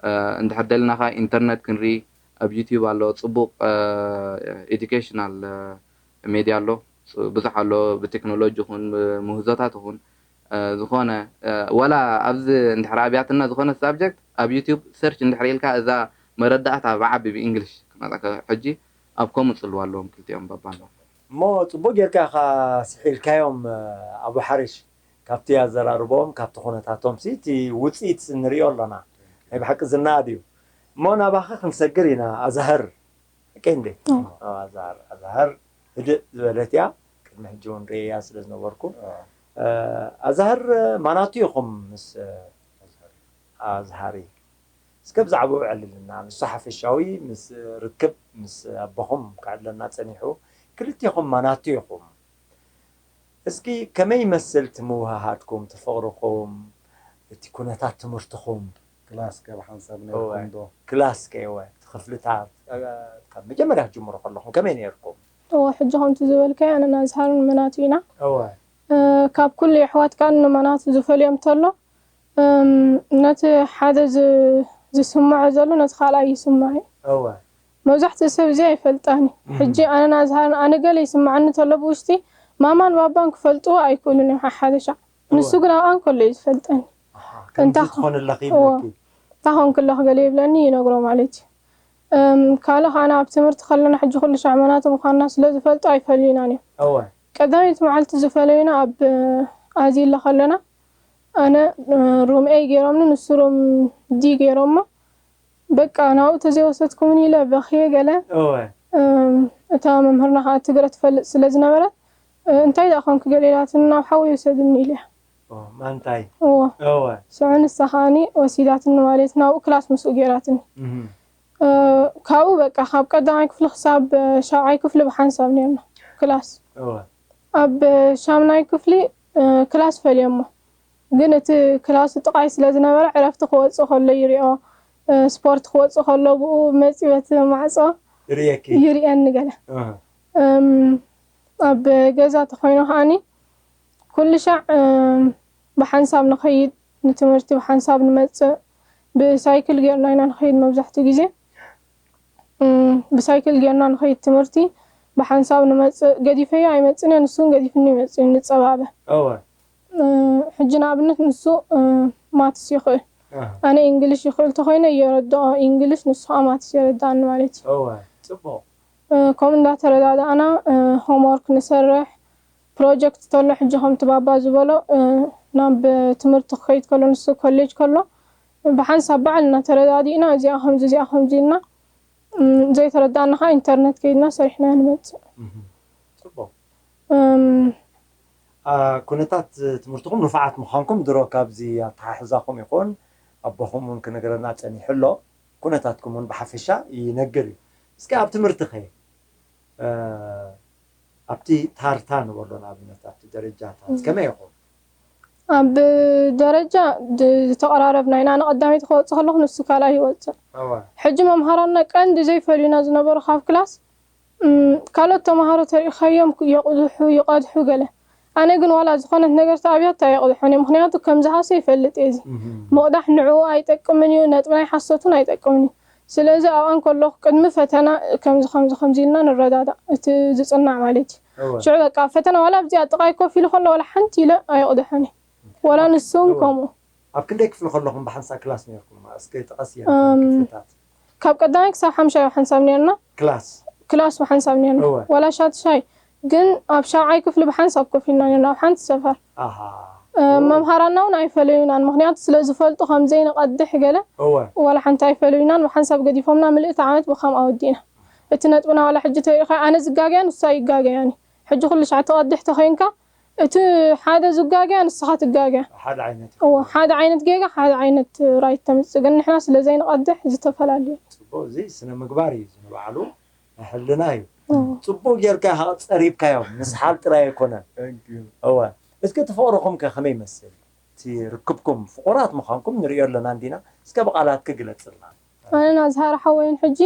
እ፣ እንድሕር ደሊና ከኣ ኢንተርነት ክንርኢ፣ ኣብ ዩትዩብ ኣሎ፣ ጽቡቕ፣ እ፣ ኤዱኬሽናል፣ እ፣ ሜድያ ኣሎ። ጽ-፣ ብዙሕ ኣሎ፣ ብቴክኖሎጂ ይኹን፣ ብምህዞታት ይኹን፣ እ፣ ዝኾነ፣ እ፣ ዋላ ኣብዚ እንድሕር ኣብያትና ዝኾነ ሳብጀክት ኣብ ዩትዩብ ሰርች እንድሕር ኢልካ እዛ መረዳእታ ብዓቢ ብእንግሊሽ ክመጻካ። ሕጂ ኣብ ከምኡ ጽልዋ ኣለዎም ክልቲኦም ባባን። እሞ ጽቡቕ ጌርካ ኢኻ ስሒልካዮም፣ እ፣ ኣቡ ሓሪሽ። ካብቲ ኣዘራርቦም፣ ካብቲ ኩነታቶም ሲ እቲ ውጽኢት ንርእዮ ኣሎና። ናይ ብሓቂ ዝነኣድ እዩ። እሞ ናባኺ ክንሰግር ኢና። ኣዛህር፣ ሓቀይ እንዴ? ኣዎ። ኣዎ፣ ኣዛህር፣ ኣዛህር ህድእ ዝበለት እያ። ቅድሚ ሕጂ እውን ርእየያ ስለ ዝነበርኩ። ኣዎ። እ፣ ኣዛህር ማናቱ ኢኹም ምስ፣ እ፣ ኣዝሃሪ። እስከ ብዛዕባኡ ዕልልና። ንሱ ሓፈሻዊ ምስ ርክብ ምስ ኣቦኹም ከዕልለና ጸኒሑ። ክልቴኹም ማናቱ ኢኹም። እስኪ ከመይ ይመስል እቲ ምውህሃድኩም፣ እቲ ፍቕርኹም፣ እቲ ኩነታት ትምህርትኹም? ክላስ ከ ብሓንሳብ እወ። ነይርኩም ዶ? ክላስ ከ እወ፣ እቲ ክፍልታት፣ እ፣ ካብ መጀመርያ ክትጅምሩ ከለኹም ከመይ ነይርኩም? እወ፣ ሕጂ ከምቲ ዝበልካዮ ኣነን ኣዝሃርን መናቱ ኢና። እወ። እ፣ ካብ ኩሉ የሕዋት ከኣ ንመናቱ ዝፈልዮ እንተሎ፣ እም፣ ነቲ ሓደ ዝ-፣ ዝስምዖ ዘሎ ነቲ ካልኣይ ይስምዖ እዩ። እወ። መብዛሕትኡ ሰብ እዚ ኣይፈልጣን እዩ። እህ። ሕጂ ኣነን ኣዝሃርን ኣነ ገለ ይስምዓኒ እንተሎ ብውሽጢ ማማን ባባን ክፈልጥዎ ኣይክእሉን እዮም ሓሓደ ሻዕ። እወ። ንሱ ግን ኣብኣ እንከሎ እዩ ዝፈልጠኒ። ኣሃ፣ ከምዚ እንታ ትኾኒ ኣለኺ እወ። ይብለኪ። እንታ ኾንኪ ኣለኺ ገለ ይብለኒ ይነግሮ ማለት እዩ። እም፣ ካልእ ከኣ ኣብ ትምህርቲ ከለና ሕጂ ኩሉ ሻዕ መናቱ ምዃንና ስለ ዝፈልጡ ኣይፈለዩናን እዮም። እወ። ቀዳመይቲ መዓልቲ ዝፈለዩና ኣብ ኣዚላ ከለና ኣነ፣ እ፣ ሩም ኤ ገይሮምኒ፣ ንሱ ሩም ዲ ገይሮሞ። በቃ ናብኡ ተዘይወሰድኩምኒ ኢለ በኽየ ገለ። እወ። እም፣ እታ መምህርና ከኣ ትግረ ትፈልጥ ስለ ዝነበረት፣ እ፣ እንታይ ደኣ ኮንኪ ገለ ኢላትኒ፣ ናብ ሓወይ ውሰድኒ ኢለያ። ኦ፣ ማንታይ? እወ። እወ። ሽዑ ንሳ ከኣኒ ወሲዳትኒ ማለት ናብኡ ክላስ ምስኡ ገይራትኒ። እህ። እ፣ ካብኡ በቃ ካብ ቀዳማይ ክፍሊ ክሳብ፣ እ፣ ሻብዓይ ክፍሊ ብሓንሳብ ነይርና ክላስ። እወ። ኣብ ሻምናይ ክፍሊ፣ እ፣ ክላስ ፈልዮሞ። ግን እቲ ክላሱ ጥቓይ ስለ ዝነበረ ዕረፍቲ ክወፅእ ከሎ ይሪኦ፣ እ፣ ስፖርት ክወፅእ ከሎ ብኡ መፂኡ በቲ ማዕፆ ይርእየኪ? ይርእየኒ ገለ። ኣሃ። እም፣ ኣብ ገዛ ተኾይኑ ከዓኒ ኩሉ ሻዕ፣ እም፣ ብሓንሳብ ንኸይድ፣ ንትምህርቲ ብሓንሳብ ንመፅእ። ብሳይክል ጌርና ኢና ንኸይድ መብዛሕትኡ ግዜ። እም፣ ብሳይክል ጌርና ንኸይድ ትምህርቲ፣ ብሓንሳብ ንመፅእ። ገዲፈዮ ኣይመፅእን እየ፣ ንሱ እውን ገዲፍኒ ይመፅእ እዩ፣ ንፀባበ። እወ። እ፣ ሕጂ ንኣብነት ንሱ፣ እ፣ ማትስ ይኽእል። ኣሃ። ኣነ ኢንግሊሽ ይኽእል ተኾይነ የረድኦ ኢንግሊሽ፣ ንሱ ከዓ ማትስ የረድኣኒ ማለት እዩ። እወ፣ ፅቡቕ። እ፣ ከምኡ እንዳተረዳዳእና፣ እ፣ ሆምወርክ ንሰርሕ፣ ፕሮጀክት ተሎ ሕጂ ከምቲ ባባ ዝበሎ፣ እ፣ ናብ ትምህርቲ ክኸይድ ከሎ ንሱ ኮሌጅ ከሎ ብሓንሳብ ባዕልና ተረዳዲእና እዚኣ ከምዚ እዚኣ ከምዚ ኢልና፣ እም፣ ዘይተረዳእና ከዓ ኢንተርነት ከይድና ሰሪሕና ንመፅእ። እህ፣ ፅቡቕ። እም፣ አ፣ ኩነታት ትምህርትኹም ንፉዓት ምዃንኩም ድሮ ካብዚ ኣተሓሕዛኹም ይኹን ኣቦኹም እውን ክነግረና ጸኒሑ ኣሎ። ኩነታትኩም እውን ብሓፈሻ ይነግር እዩ። እስከ ኣብ ትምህርቲ ኸ፣ እ፣ ኣብቲ ታርታ ንበሎ ንኣብነት ኣብቲ ደረጃታት እም። ከመይ ኢኹም? ኣብ ደረጃ ድ-፣ ዝተቐራረብና ኢና። ኣነ ቀዳመይቲ ክወጽእ ከለኹ ንሱ ካልኣይ ይወጽእ። እወ። ሕጂ መምሃራንና ቀንዲ ዘይፈልዩና ዝነበሩ ካብ ክላስ፣ እም፣ ካልኦት ተምሃሮ ተሪእኻዮም ክ-፣ የቕድሑ፣ ይቐድሑ ገለ። ኣነ ግን ዋላ ዝኾነት ነገር ተኣብያቶ ኣየቕድሖን እየ። ምኽንያቱ ከም ዝሃሰ ይፈልጥ እየ እዚ። እህም። ምቕዳሕ ንዕኡ ኣይጠቅምን እዩ፣ ነጥቢ ናይ ሓሶት እውን ኣይጠቅምን እዩ። ስለዚ ኣብኣ እንከለኹ ቅድሚ ፈተና ከምዚ፣ ከምዚ፣ ከምዚ ኢልና ንረዳዳእ። እቲ ዝጽናዕ ማለት እዩ። እወ። ሽዑ በቃ ኣብ ፈተና ዋላ ኣብዚኣ ጥቓይ ኮፍ ኢሉ ከሎ ዋላ ሓንቲ ኢለ ኣየቕድሖን እየ። ዋላ ንሱ እውን እወ። ከምኡ። ኣብ ክንደይ ክፍሊ ከለኹም ብሓንሳብ ክላስ ነይርኩም? እስከ ጥቀስየን እም፣ ክፍልታት። ካብ ቀዳማይ ክሳብ ሓምሻይ ብሓንሳብ ነርና። ክላስ? ክላስ ብሓንሳብ ነርና። እወ። ዋላ ሻድሻይ። ግን ኣብ ሻብዓይ ክፍሊ ብሓንሳብ ኮፍ ኢልና ነርና፣ ኣብ ሓንቲ ሰፈር። ኣሃ። እ፣ እወ። መምሃራንና እውን ኣይፈለዩናን፣ ምኽንያቱ ስለ ዝፈልጡ ከም ዘይንቐድሕ ገለ፣ እወ። ዋላ ሓንቲ ኣይፈለዩናን፣ ብሓንሳብ ገዲፎምና ምልእቲ ዓመት ብኸምኣ ወዲእና። እቲ ነጥብና ዋላ ሕጂ ተሪእኻ፣ ኣነ ዝጋገያ ንሱ ኣይጋገያን እዩ። ሕጂ ኩሉ ሻዕ ትቐድሕ ተኾይንካ፣ እቲ ሓደ ዝጋገያ ንስኻ ትጋገያ። ሓደ ዓይነት እወ፣ ይኸውን። ሓደ ዓይነት ጌጋ፣ ሓደ ዓይነት ራይት ተምጽእ። ግን ንሕና ስለ ዘይንቐድሕ ዝተፈላለዩ። ጽቡቕ፣ እዚ ስነ ምግባር እዩ፣ እዚ ንባዕሉ ናይ ሕልና እዩ። እወ። ጽቡቕ ጌርካ ኢኻ ጸሪብካዮም፣ ምስሓል ጥራይ ኣይኮነን። Thank you። እወ። እስኪ እቲ ፍቕርኹም ከ ከመይ ይመስል? እቲ ርክብኩም፣ ፍቑራት ምዃንኩም ንርእዮ ኣለና እንዲና። እስከ ብቓላትኪ ግለጽልና። ኣነን ኣዝሃር ሓወይን ሕጂ፣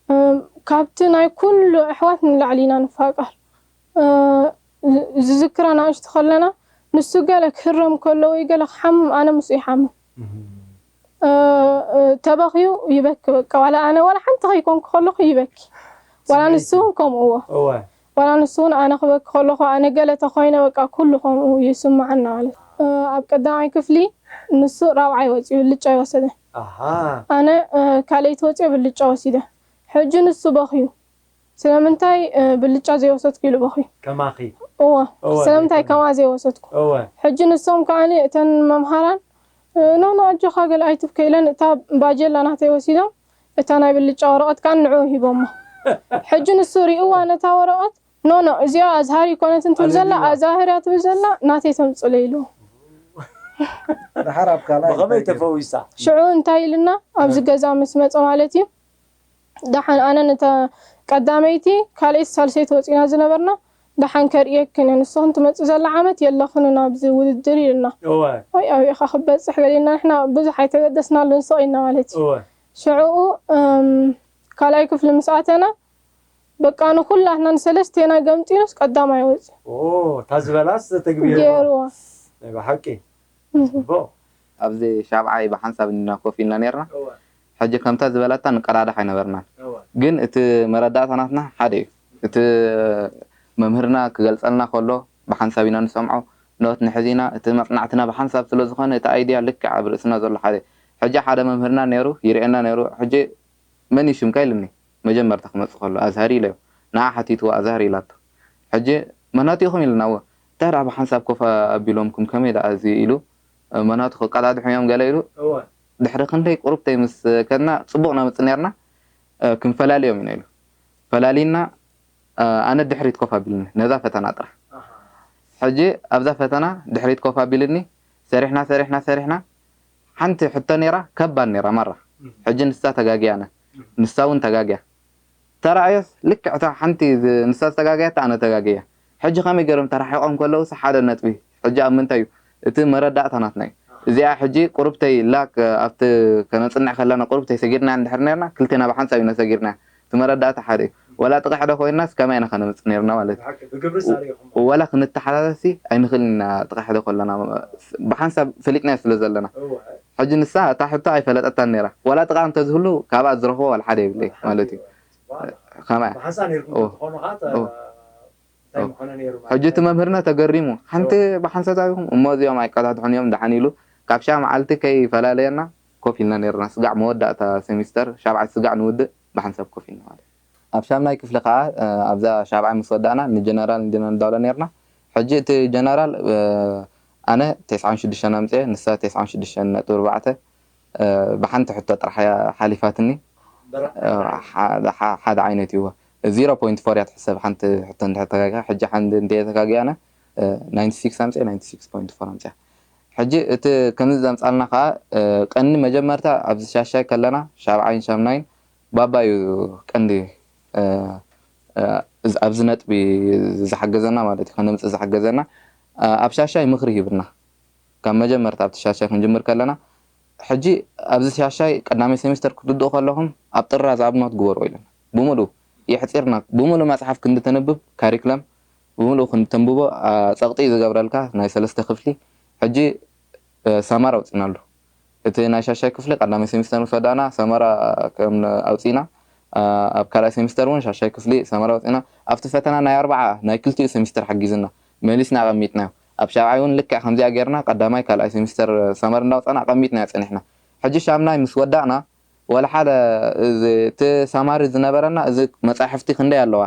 እም፣ ካብቲ ናይ ኩሉ ኣሕዋት ንላዕሊ ኢና ንፋቀር። እ፣ ዝ-፣ ዝዝክራ ንእሽቶ ከለና፣ ንሱ ገለ ክህረም ከሎ ወይ ገለ ክሓምም፣ ኣነ ምስኡ ይሓምም። እህ። እ፣ እ፣ ተበኽዩ ይበኪ በቃ። ዋላ ኣነ፣ ዋላ ሓንቲ ከይኮንኩ ከለኹ ይበኪ። ዋላ ስምዒት ንሱ እዩ። እውን ከምኡ እዎ። እወ። ዋላ ንሱ እውን ኣነ ክበኪ ከለኹ፣ ኣነ ገለ ተኾይነ፣ በቃ ኩሉ ከምኡ ይስምዓና ማለት። እ፣ ኣብ ቀዳማይ ክፍሊ ንሱ ራብዓይ ወፂኡ፣ ብልጫ ይወሰደ። ኣሃ። ኣነ፣ እ፣ ካልኣይቲ ወፂኦ፣ ብልጫ ወሲደ። ሕጂ ንሱ በኽዩ። ስለምንታይ፣ እ፣ ብልጫ ዘይወሰድኩ ኢሉ በኽዩ። ከማኺ? እወ። እወ፣ ስለምንታይ ዘይኮነ። ከምኣ ዘይወሰድኩ? እወ። ሕጂ ንሶም ከዓኒ እተን መምሃራን፣ እ፣ ኖ፣ ኖ፣ ኣጆኻ ገለ ኣይትብከ ኢለን እታ ባጀላ ናተይ ወሲዶም እታ ናይ ብልጫ ወረቐት ከኣ ንዕኡ ሂቦሞ። ሕጂ ንሱ ሪእዋ ነታ ወረቐት፣ ኖ፣ ኖ፣ እዚኣ ኣዝሃር ይኮነትን ትብል ዘላ፣ ኣልልዋ። ኣዛህር እያ ትብል ዘላ፣ ናተይ ተምጽሎ ኢሉ። ደሓር ኣብ ካልኣይ ብኸመይ እንታይ ገይሩ? ተፈዊሳ? ሽዑ እንታይ ኢልና፣ ኣብዚ እ። ገዛ ምስ መጸ ማለት እዩ፣ ደሓን ኣነ ነታ ቀዳመይቲ፣ ካልኣይቲ፣ ሳልሰይቲ ወጺና ዝነበርና፣ ደሓን ከርእየክን እየ፣ ንስኽን ትመጽእ ዘላ ዓመት የለኽንን ኣብዚ ውድድር ኢልና። እወ። ወይ ኣበይ ኢኻ ክበጽሕ ገሊና፣ ንሕና ብዙሕ ኣይተገደስናሉን፣ ስቕ ኢልና ማለት እዩ። እወ። ሽዑኡ፣ እም፣ ካልኣይ ክፍሊ ምስ ኣተና፣ በቃ ንኹላትና ንሰለስቴና ገምጢኑስ ቀዳማይ ወጺኡ። ኦ፣ እታ ዝበላስ ተግቢርዋ። ገይርዋ። ናይ ብሓቂ። እህ። ጽቡቕ። ኣብዚ ሻብዓይ ብሓንሳብ ኢና ኮፍ ኢልና ነርና። እወ። ሕጂ ከምታ ዝበላታ ንቀዳዳሕ ኣይነበርናን። እወ። ግን እቲ መረዳእታ ናትና ሓደ እዩ። እቲ መምህርና ክገልጸልና ከሎ ብሓንሳብ ኢና ንሰምዖ። ኖት ንሕዝ ኢና። እቲ መጽናዕትና ብሓንሳብ ስለ ዝኾነ እቲ ኣይድያ ልክዕ ኣብ ርእስና ዘሎ ሓደ። ሕጂ ሓደ መምህርና ነይሩ፣ ይርእየና ነይሩ። ሕጂ መን እዩ ሽምካ ኢሉኒ። መጀመርታ ክመጽእ ከሎ ኣዝሃር ኢለዮ። ንዓ ሓቲትዎ ኣዝሃር ኢላቶ። ሕጂ መናቱ ኢኹም ኢልና፣ እወ። እንታይ ደኣ ብሓንሳብ ኮፍ ኣቢሎምኩም ከመይ ደኣ እዚ ኢሉ፣ መናቱ ክቀዳድሑ እዮም ገለ ኢሉ። እወ። ድሕሪ ክንደይ ቁሩብተይ ምስ ከድና ጽቡቕ ነምጽእ ነርና፣ እ፣ ክንፈላልዮም ኢና ኢሉ። ፈላሊና፣ እ፣ ኣነ ድሕሪት ኮፍ ኣቢልኒ ነዛ ፈተና ጥራሕ። ኣሃ። ሕጂ ኣብዛ ፈተና ድሕሪት ኮፍ ኣቢልኒ፣ ሰሪሕና፣ ሰሪሕና፣ ሰሪሕና፣ ሓንቲ ሕቶ ነይራ፣ ከባድ ነይራ ማራ። እም። ሕጂ ንሳ ተጋግያ ኣነ። እም። ንሳ እውን ተጋግያ። ተራእዮስ ልክዕ እታ ሓንቲ ዝ-፣ ንሳ ዝተጋገየት ኣነ ተጋግየ። ሕጂ ከመይ ገይሮም ተራሒቖም ከለውስ ሓደ ነጥቢ። ሕጂ ኣብ ምንታይ እዩ? እቲ መረዳእታ ናትና እዩ። እዚኣ ሕጂ ቁሩብተይ ላክ ኣብቲ ከነጽንዕ ከለና ቁሩብተይ ሰጊርና እንድሕር ነርና ክልቴና ብሓንሳብ ኢና ሰጊርና። እቲ መረዳእታ ሓደ እዩ። ወላ ጥቓ ሕደ ኮይንናስ ከመይ ኢና ከነምጽእ ነርና ማለት እዩ። ብሓቂ ብግብሪ ዛሪኹም። ወላ ክንተሓሳሰሲ ኣይንኽእልን ኢና ጥቓ ሕደ ከለና ብሓንሳብ ፈሊጥናዮ ስለ ዘለና። እወ። ሕጂ ንሳ እታ ሕቶ ኣይፈለጠታን ነይራ። ወላ ጥቓ እንተዝህሉ ካብኣ ዝረኽቦ ወላ ሓደ የብለይ ማለት እዩ። ከማይ ብሓንሳ ነርኩም ኦ። ተኾኑ ኸዓ ኦ። እንታይ ምኾነ ነይሩ ማለት ሕጂ እቲ እዩ? መምህርና ተገሪሙ ሓንቲ ብሓንሳብ ኣቢኹም እሞ እዚኦም ኣይቀዳድሑን እዮም ደሓን ኢሉ ካብ ሻ መዓልቲ ከይፈላለየና ኮፍ ኢልና ነርና። ስጋዕ መወዳእታ ሴሚስተር ሻብዓይ ስጋዕ ንውድእ ብሓንሳብ ኮፍ ኢልና ማለት እዩ። ኣብ ሻምናይ ክፍሊ ከዓ ኣብዛ ሻብዓይ ምስ ወዳእና ንጀነራል እንዲና ንዳሎ ነርና። ሕጂ እቲ ጀነራል ኣነ ተስዓን ሽዱሽተን ኣምፅኤ ንሳ ተስዓን ሽዱሽተን ነጥቢ ኣርባዕተ ብሓንቲ ሕቶ ጥራሕ እያ ሓሊፋትኒ። ሓደ ዓይነት ይዎ ዜሮ ፖይንት ፎር እያ ትሕሰብ ሓንቲ ሕቶ እንድሕር ተጋጊኻ። ሕጂ ሓንቲ እንደ ተጋጊ ኣነ ናይንቲ ሲክስ ኣምፅኤ ናይንቲ ሲክስ ፖይንት ፎር ኣምፅያ። ሕጂ እቲ ከምዚ ዘምፃልና ከዓ ቀኒ መጀመርታ ኣብዚ ሻሻይ ከለና ሻብዓይን ሻምናይን ባባ እዩ ቀንዲ ኣብዚ ነጥቢ ዝሓገዘና ማለት እዩ ከነምፅእ ዝሓገዘና። ኣብ ሻሻይ ምኽሪ ሂብና ካብ መጀመርታ ኣብቲ ሻሻይ ክንጅምር ከለና ሕጂ ኣብዚ ሻሻይ ቀዳማይ ሴሚስተር ክትውድኡ ከለኹም ኣብ ጥራዝ ኣብ ኖት ግበርዎ ኢለና። ብምሉእ የሕፂርና ብምሉእ መፅሓፍ ክንዲ ተንብብ ካሪክለም ብምሉእ ክንዲ ተንብቦ ፀቕጢ እዩ ዝገብረልካ ናይ ሰለስተ ክፍሊ። ሕጂ ሰመራ ኣውፂእናሉ። እቲ ናይ ሻሻይ ክፍሊ ቀዳማይ ሴሚስተር ምስ ወዳእና ሰመራ ከም ኣውፂእና ኣብ ካልኣይ ሴሚስተር እውን ሻሻይ ክፍሊ ሰመራ ኣውፂእና። ኣብቲ ፈተና ናይ ኣርባዓ ናይ ክልቲኡ ሴሚስተር ሓጊዝና መሊስና ኣቐሚጥናዮ። ኣብ ሻብዓይ እውን ልክዕ ከምዚኣ ጌርና ቀዳማይ ካልኣይ ሴሚስተር ሰመር እንዳውፃና ኣቐሚጥናዮ ፀኒሕና። ሕጂ ሻምናይ ምስ ወዳእና ወላ ሓደ እቲ ሳማሪ ዝነበረና እዚ መፃሕፍቲ ክንደይ ኣለዋ?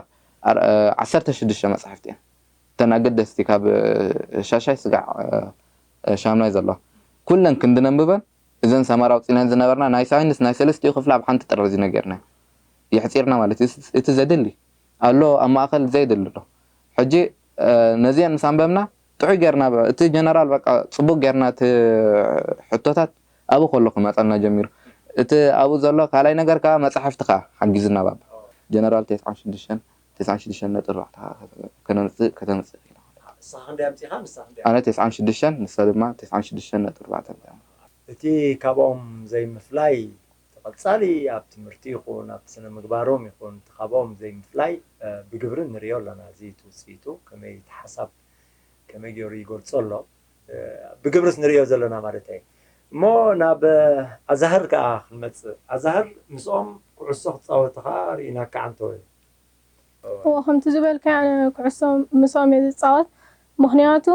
ዓሰርተ ሽዱሽተ መፃሕፍቲ እየን እተን ኣገደስቲ ካብ ሻሻይ ስጋዕ ሻምናይ ዘለዋ ኩለን ክንድነንብበን እዘን ሰመራ ኣውፂናን ዝነበርና ናይ ሳይንስ ናይ ሰለስቲኡ ክፍሊ ኣብ ሓንቲ ጥራዝ እዩ ነጌርና የሕፂርና ማለት እዩ። እቲ ዘድሊ ኣሎ ኣብ ማእኸል ዘይደሊ ኣሎ። ሕጂ ነዚአን ምስ ኣንበብና ጥዑይ ጌርና እቲ ጀነራል በቃ ፅቡቅ ጌርና እቲ ሕቶታት ኣብኡ ከሎ ክመፀልና ጀሚሩ። እቲ ኣብኡ ዘሎ ካልኣይ ነገር ከዓ መፅሓፍቲ ከዓ ሓጊዝና ባባ ጀነራል ተስዓን ሽዱሽተን ተስዓን ሽዱሽተን ነጥቢ ኣርባዕተ ከነምፅእ ከተምፅእ ኢላ። ንስኻ ክንደይ ኣምፂኻ ንሳ ክንደይ ኣነ ተስዓን ሽዱሽተን ንሳ ድማ ተስዓን ሽዱሽተን ነጥቢ ኣርባዕተ ኣምፂኣ። እቲ ካብኦም ዘይምፍላይ እቲ ቀፃሊ ኣብ ትምህርቲ ይኹን ኣብቲ ስነ ምግባሮም ይኹን እቲ ካብኦም ዘይምፍላይ ብግብሪ ንሪኦ ኣለና። እዚ እቲ ውፅኢቱ ከመይ እቲ ሓሳብ ከመይ ገይሩ ይገልፆ ኣሎ ብግብርስ ንሪኦ ዘለና ማለት እየ። እሞ ናብ ኣዛህር ከዓ ክንመፅእ ኣዛህር ምስኦም ኩዕሶ ክፃወት ከዓ ርኢናካ ዓንተወ። እዎ ከምቲ ዝበልካዮ ኣነ ኩዕሶ ምስኦም እየ ዝፃወት። ምኽንያቱ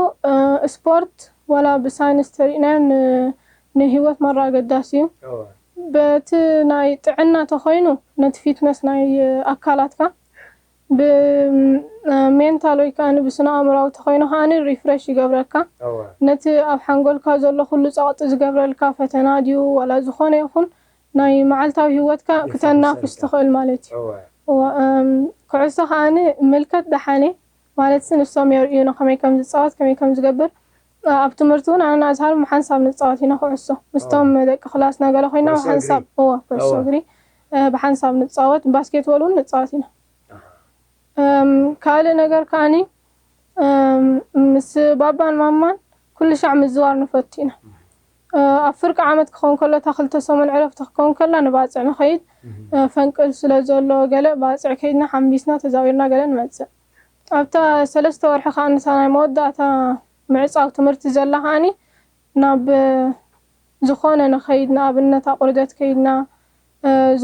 ስፖርት ዋላ ብሳይንስ ተሪእናዮ ንህይወት ማራ ኣገዳሲ እዩ። በቲ ናይ ጥዕና ተኾይኑ ነቲ ፊትነስ ናይ ኣካላትካ ብሜንታል ወይ ከዓ ብስነ ኣእምራዊ ተኾይኑ ከዓ ሪፍረሽ ይገብረካ። ነቲ ኣብ ሓንጎልካ ዘሎ ኩሉ ፀቕጢ ዝገብረልካ ፈተና ድዩ ዋላ ዝኾነ ይኹን ናይ መዓልታዊ ህይወትካ ክተናፍስ ትኽእል ማለት እዩ። እዋ፣ እም፣ ኩዕሶ ከዓኒ ምልከት ደሓን እየ ማለት ሲ ንሶም የርእዩና ከመይ ከም ዝፃወት ከመይ ከም ዝገብር። እ፣ ኣብ ትምህርቲ እውን ኣነን ኣዝሃርን ብሓንሳብ ንፃወት ኢና ኩዕሶ ምስቶም ደቂ ክላስና ገለ ኮይና ኩዕሶ እግሪ። ብሓንሳብ እዎ ኩዕሶ እዋ። እግሪ እ፣ ብሓንሳብ ንፃወት ባስኬትቦል እውን ንፃወት ኢና። ኣሃ። እም፣ ካልእ ነገር ከዓኒ ምስ ባባን ማማን ኩሉ ሻዕ ምዝዋር ንፈቱ ኢና። ኣብ ፍርቂ ዓመት ክኸውን ከሎ እታ ክልተ ሰሙን ዕረፍቲ ክከውን ከላ ንባፅዕ ንኸይድ። ፈንቅል ስለ ዘሎ ገለ ባፅዕ ከይድና ሓምቢስና ተዛዊርና ገለ ንመፅእ። ኣብታ ሰለስተ ወርሒ ከዓ ንሳ ናይ መወዳእታ ምዕፃው ትምህርቲ ዘላ ከዓኒ ናብ ዝኾነ ንኸይድ ንኣብነት ኣቑርደት ከይድና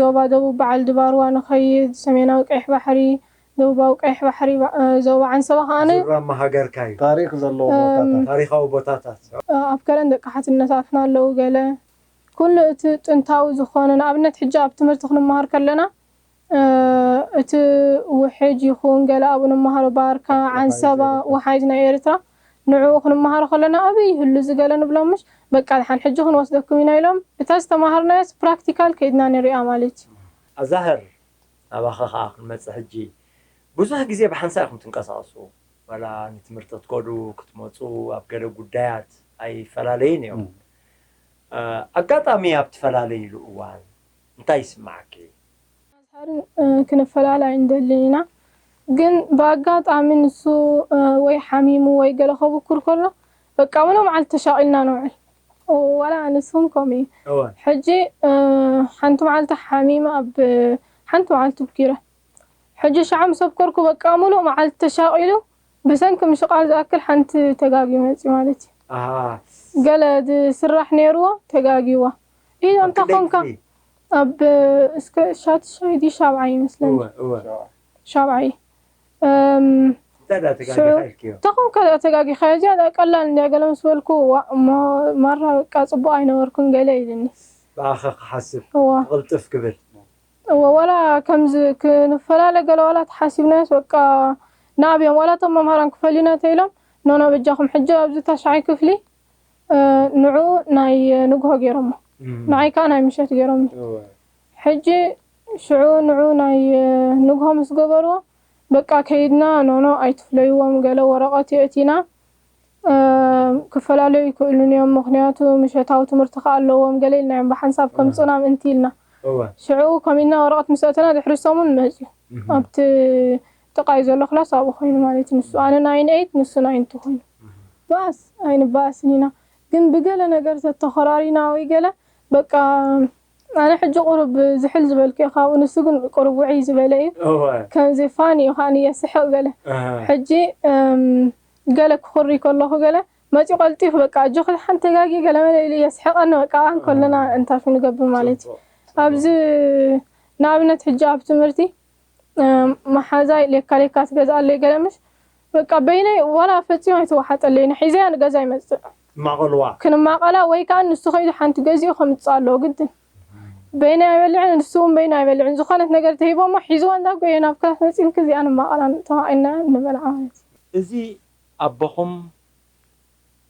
ዞባ ደቡብ በዓል ድባርዋ ንኸይድ ሰሜናዊ ቀይሕ ባሕሪ ደቡባዊ ቀይሕ ባሕሪ ዞባ ዓንሰባ ከዓነ ዙራማ ሃገርካ እዩ። ታሪክ ዘለዎ ቦታታት። ታሪኻዊ ቦታታት። ኣብ ከረን ደቂ ሓትነታትና ኣለዉ ገለ ኩሉ እቲ ጥንታዊ ዝኾነ ንኣብነት ሕጂ ኣብ ትምህርቲ ክንመሃር ከለና እቲ ውሕጅ ይኹን ገለ ኣብኡ ንመሃሮ ባርካ፣ ዓንሰባ፣ ወሓይዝ ናይ ኤርትራ ንዕኡ ክንመሃሮ ከለና ኣበይ ይህሉ እዚ ገለ ንብሎም ምሽ በቃ ድሓን ሕጂ ክንወስደኩም ኢና ኢሎም እታ ዝተማሃርናዮስ ፕራክቲካል ከይድና ንሪኣ ማለት እዩ። ኣዛህር ናባኻ ኸዓ ክንመጽእ ሕጂ ብዙሕ ግዜ ብሓንሳእ ኢኹም ትንቀሳቐሱ ዋላ ንትምህርቲ ክትከዱ ክትመጹ ኣብ ገለ ጉዳያት ኣይፈላለዩን እዮም። ኣጋጣሚ ኣብ ትፈላለይሉ እዋን እንታይ ይስምዓኪ? ኣዝሃርን ክንፈላለ ኣይንደልን ኢና ግን ብኣጋጣሚ ንሱ ወይ ሓሚሙ ወይ ገለ ከብኩር ከሎ በቃ ምሎ መዓልቲ ተሻቒልና ንውዕል። ዋላ ንስኹም ከምኡ እዩ። ሕጂ ሓንቲ መዓልቲ ሓሚመ ኣብ ሓንቲ መዓልቲ ብኪረ። ሕጂ ሻዓ ምስ ኣብከርኩ በቃ ምሉእ መዓልቲ ተሻቒሉ ብሰንኪ ምሽቓል ዝኣክል ሓንቲ ተጋግዩ መፅዩ ማለት እዩ። ገለ ዝስራሕ ነይርዎ ተጋግይዋ። ኢሎም እንታይ ኮንካ ኣብ እስከ ሻትሻይ ድዩ ሻብዓይ ይመስለኒ። ሻብዓይ እንታይ ዳ ተጋጊኻ ኢልክዮ? ተኾንካ ዳ ተጋጊኻ እዚኣ ዳ ቀላል እንዲያ ገለ ምስ በልኩ፣ "ዋእ፣ እሞ ማራ በቃ ጽቡቕ ኣይነበርኩን" ገለ ኢልኒ። ብኣኸ ክሓስብ፣ እዋ። ክቕልጥፍ ክብል። እወ፣ ዋላ ከምዚ ክንፈላለ ገለ ዋላ ተሓሲብናዮስ በቃ ንኣብዮም፣ ዋላ እቶም መምሃራን ክፈልዩና ተኢሎም፣ "ኖ፣ ኖ፣ በጃኹም ሕጂ ኣብዚ ታሽዓይ ክፍሊ፣ እ፣ ንዑ ናይ ንግሆ ገይሮሞ። እም። ንዓይ ከኣ ናይ ምሸት ገይሮምኒ።" እወ። ሕጂ ሽዑ ንዑ ናይ ንግሆ ምስ ገበርዎ፣ በቃ ከይድና፣ "ኖ፣ ኖ፣ ኣይትፍለይዎም፣ ገለ ወረቐት የእቲና፣ እ፣ ክፈላለዩ ኣይክእሉን እዮም፣ ምኽንያቱ ምሸታዊ ትምህርቲ ከኣ ኣለዎም" ገለ ኢልናዮም፣ ብሓንሳብ ከምጽኡና ምእንቲ ኢልና። እወ። ሽዑ ከምኡ ኢልና ወረቐት ምስ ኣእተና ድሕሪ ሰሙን መጽዩ። እም። ኣብቲ ጥቓይ ዘሎ ክላስ ኣብኡ ኮይኑ ማለት እዩ። ንሱ ኣነ ናይን ኤይት፣ ንሱ ናይን ቱ ኮይኑ። እም። ባእስ ኣይንባእስን ኢና። ግን ብገለ ነገር ተተኾራሪና ወይ ገለ በቃ ኣነ ሕጂ ቁሩብ ዝሕል ዝበልኩ እየ ካብኡ፣ ንሱ ግን ቁሩብ ውዕይ ዝበለ እዩ። እወ። ከምዚ ፋን እዩ ከኣ የስሕቕ ገለ። ኣሃ። ሕጂ፣ እም፣ ገለ ክኹሪ ከለኹ ገለ መፂኡ ቀልጢፉ በቃ ኣጆኺ ሓንቲ ተጋጊ ገለ መለ ኢሉ የስሕቐኒ። በቃ ኣን ከለና ኣሃ። እንታፊ ንገብር ማለት እዩ። ጽቡቕ፣ ጽቡቕ። ኣብዚ ንኣብነት ሕጂ ኣብ ትምህርቲ፣ እም፣ መሓዛይ ሌካ ሌካ ትገዝኣለይ ገለ ምሽ በቃ በይነይ ዋላ ፈጺሙ ኣይተዋሓጠለይን። ሒዘያ ንገዛ ይመጽእ። ማቐልዋ። ክንማቐላ ወይ ከኣ ንሱ ከይዱ ሓንቲ ገዚኡ ከምጽእ ኣለዎ ግድን። በይነይ ኣይበልዕን፣ ንሱ እውን በይኑ ኣይበልዕን። ዝኾነት ነገር ተሂቦሞ ሒዝዋ እንዳጎየ ናብ ክላስ መጺኡ ንክዚኣ ንማቐላ ተማቒልና ንበልዓ ማለት እዩ። እዚ ኣቦኹም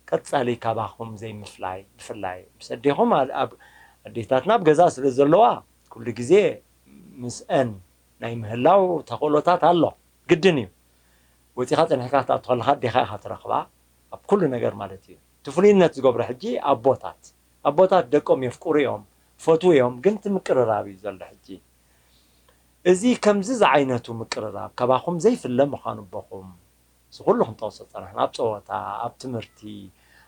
ቀጻሊ ካባኹም ዘይምፍላይ፣ ብፍላይ ምስ ኣዴኹም፣ ኣብ፣ ኣብ ኣዴታትና ኣብ ገዛ ስለ ዘለዋ፣ ኩሉ ግዜ ምስአን ናይ ምህላው ተኽእሎታት ኣሎ። ግድን እዩ። ወጺኻ ጸኒሕካ ክትኣቱ ከለኻ ኣዴኻ ኢኻ ትረኽባ፣ ኣብ ኩሉ ነገር ማለት እዩ። እቲ ፍሉይነት ዝገብሮ ሕጂ ኣቦታት፣ ኣቦታት ደቆም የፍቅሩ እዮም፣ ፈትዉ እዮም፣ ግን እቲ ምቅርራብ እዩ ዘሎ ሕጂ። እዚ ከምዚ ዝዓይነቱ ምቅርራብ ካባኹም ዘይፍለ ምዃኑ ኣቦኹም፣ እዚ ኩሉ ክንጠቕሶ ጸናሕና፣ ኣብ ጸወታ፣ ኣብ ትምህርቲ፣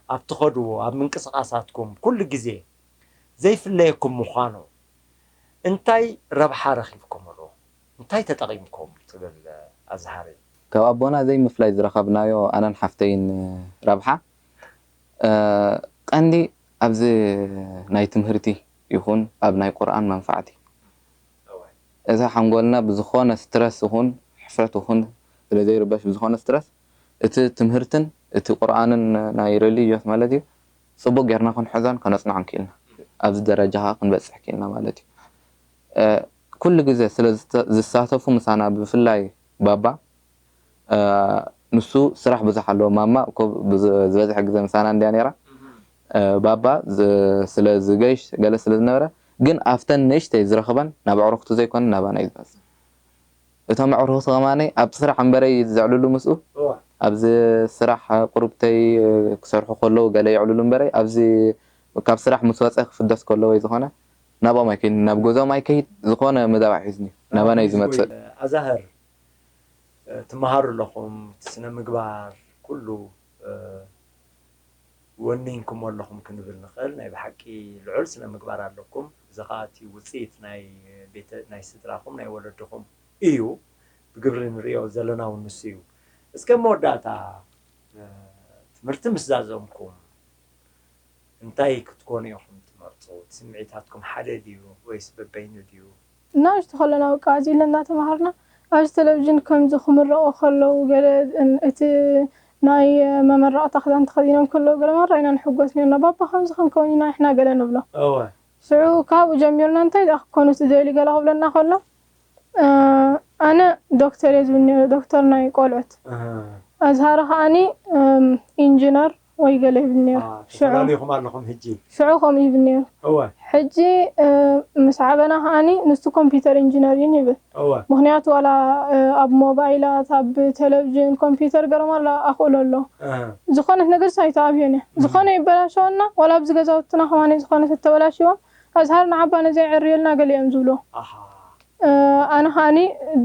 ኣብ ትኸድዎ፣ ኣብ ምንቅስቓሳትኩም፣ ኩሉ ግዜ ዘይፍለየኩም ምዃኑ፣ እንታይ ረብሓ ረኺብኩምሉ? እንታይ ተጠቒምኩም ትብል ኣዝሃሪ? ካብ ኣቦና ዘይምፍላይ ዝረኸብናዮ ኣነን ሓፍተይን ረብሓ፣ እ፣ ቀንዲ ኣብዚ ናይ ትምህርቲ ይኹን ኣብ ናይ ቁርኣን መንፋዕቲ። እዛ ሓንጎልና ብዝኾነ ስትረስ ይኹን ሕፍረት ይኹን ስለ ዘይርበሽ ብዝኾነ ስትረስ እቲ ትምህርትን እቲ ቁርኣንን ናይ ሪሊጅዮስ ማለት እዩ ጽቡቕ ጌርና ክንሕዞን ከነጽንዖን ክኢልና። ኣብዚ ደረጃ ኸኣ ክንበጽሕ ክኢልና ማለት እዩ። እ፣ ኩሉ ግዜ ስለ ዝተ-፣ ዝሳተፉ ምሳና ብፍላይ ባባ፣ እ፣ ንሱ ስራሕ ብዙሕ ኣለዎ። ማማ እኮ ብዝ-፣ ዝበዝሐ ግዜ ምሳና እንድያ ነይራ። እ፣ ባባ ዝ-፣ ስለ ዝገይሽ ገለ ስለ ዝነበረ፣ ግን ኣብተን ንእሽተይ ዝረኽበን ናብ ኣዕሩኽቱ ዘይኮነ ናባና እዩ ዝመጽእ። እቶም ኣዕሩኽቱ ከማነይ ኣብ ስራሕ እምበረይ ዘዕልሉ ምስኡ፣ እዋ። ኣብዚ ስራሕ ቁሩብተይ ክሰርሑ ከለዉ ገለ የዕልሉ እምበረይ፣ ኣብዚ ካብ ስራሕ ምስ ወጸ ክፍደስ ከሎ ወይ ዝኾነ ናብኦም ኣይከይድን፣ ናብ ገዝኦም ኣይከይድ፣ ዝኾነ መደብ ኣይሕዝን እዩ፣ ናባና እዩ ዝመጽእ። ኣዛህር፣ እ፣ ትመሃሩ ኣለኹም፣ እቲ ስነ ምግባር ኩሉ፣ እ፣ ወኒንኩሞ ኣለኹም ክንብል ንኽእል። ናይ ብሓቂ ልዑል ስነ ምግባር ኣለኩም። እዚ ኸኣ እቲ ውጽኢት ናይ ቤተ-፣ ናይ ስድራኹም፣ ናይ ወለድኹም እዩ። ብግብሪ ንርእዮ ዘለና እውን ንሱ እዩ። እስከ መወዳእታ፣ እ፣ ትምህርቲ ምስ ዛዘምኩም፣ እንታይ ክትኮኑ ኢኹም ትመርጹ? እቲ ስምዒታትኩም ሓደ ድዩ ወይስ በበይኑ ድዩ? ንእሽቶ ከለና በቃ ኣብዚ ኢልና እናተማሃርና ኣብዚ ቴሌቪዥን ከምዚ ክምረቑ ከለዉ ገለ እቲ ናይ መመረቕታ ክዳን ተኸዲኖም ከለዉ ገለ ማራ ኢና ንሕጎስ ነርና። ባባ ከምዚ ክንከውን ኢና ንሕና ገለ ንብሎ። እወ። ሽዑ ካብኡ ጀሚርና እንታይ ደኣ ክኮኑ ትደልዩ ገለ ክብለና ከሎ፣ እ፣ ኣነ ዶክተር እየ ዝብል ነይረ፣ ዶክተር ናይ ቆልዑት። ኣሃ። ኣዝሃሪ ከኣኒ፣ እም፣ ኢንጂነር ወይ ገለ ይብል ነይሩ። አ፣ ሽዑ ተፈላሊኹም ኣለኹም ሕጂ? ሽዑ ከምኡ ይብል ነይሩ። እወ። ሕጂ፣ እ፣ ምስ ዓበና ከኣኒ ንሱ ኮምፒውተር ኢንጂነር እዩ ይብል። እወ። ምኽንያቱ ዋላ፣ እ፣ ኣብ ሞባይላት፣ ኣብ ቴሌቪዥን፣ ኮምፒውተር ገለ ማራ ኣኽእሎ ኣሎ። ኣሃ። ዝኾነት ነገር ኣይተኣብዮን እየ። እም። ዝኾነ ይበላሸወና፣ ዋላ ኣብዚ ገዛውትና ከማን ዝኾነ ተተበላሽዎም፣ ኣዝሃር ንዓባ ነዚ የዕርየልና ገለ እዮም ዝብሉ። ኣሃ። እ፣ ኣነ ከኣኒ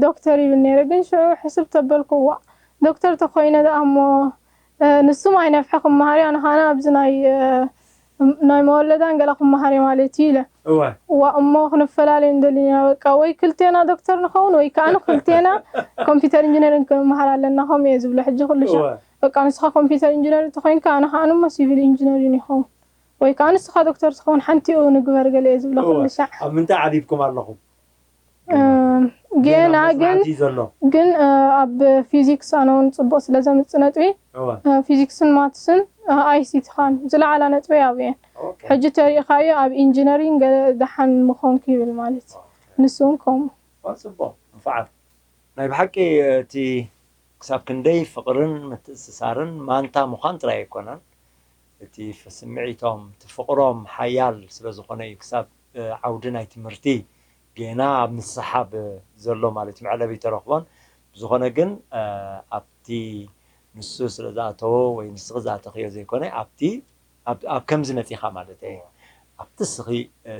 ዶክተር ይብል ነይረ፣ ግን ሽዑ ሕስብ ተበልኩ፣ ዋእ፣ ዶክተር ተኾይነ ደኣ እሞ ንሱም ኣይነፍሐ ክመሃር እዩ፣ ኣነ ኸዓ ኣብዚ ናይ ናይ መወለዳን ገለ ክመሃር እየ ማለት እዩ ኢለ። እወ ዋ እሞ ክንፈላለይ እንደሊና በቃ ወይ ክልቴና ዶክተር ንኸውን ወይ ከዓ ክልቴና ኮምፒውተር ኢንጂነሪንግ ክንመሃር ኣለና ከምኡ እየ ዝብሎ ሕጂ ኩሉ ሻዕ። እወ በቃ ንስኻ ኮምፒውተር ኢንጂነር እንተኾይንካ ኣነ ከዓ እሞ ሲቪል ኢንጂነሪንግ ይኸውን ወይ ከዓ ንስኻ ዶክተር ትኸውን ሓንቲኡ ንግበር ገለ እየ ዝብሎ እወ ኩሉ ሻዕ። ኣብ ምንታይ ዓሊብኩም ኣለኹም? ጌና ኣብ ግን መጽናዕቲ እዩ ዘሎ። ግን ኣብ ፊዚክስ ኣነ እውን ፅቡቅ ስለ ዘምፅእ ነጥቢ እወ ፊዚክስን ማትስን ኣይሲቲ ኻን ዝለዓላ ነጥበይ ኣብየን ኦኬ ሕጂ ተሪእኻዮ ኣብ ኢንጂነሪንግ ገለ ደሓን ምኾንኩ ይብል ማለት እዩ። ንሱ እውን ከምኡ ዋ ጽቡቕ ንፉዓት ናይ ብሓቂ እቲ ክሳብ ክንደይ ፍቕርን ምትእስሳርን ማንታ ምዃን ጥራይ ኣይኮነን እቲ ስምዒቶም እቲ ፍቕሮም ሓያል ስለ ዝኾነ እዩ ክሳብ ዓውዲ ናይ ትምህርቲ ጌና ኣብ ምስሓብ ዘሎ ማለት እዩ መዕለቢ ተረኽቦን ብዝኾነ ግን ኣብቲ ንሱ ስለ ዝኣተዎ ወይ ንስኺ ዝኣተኽዮ ዘይኮነ ኣብቲ ኣብ ከምዚ መፂኻ ማለት እዩ ኣብቲ ስኺ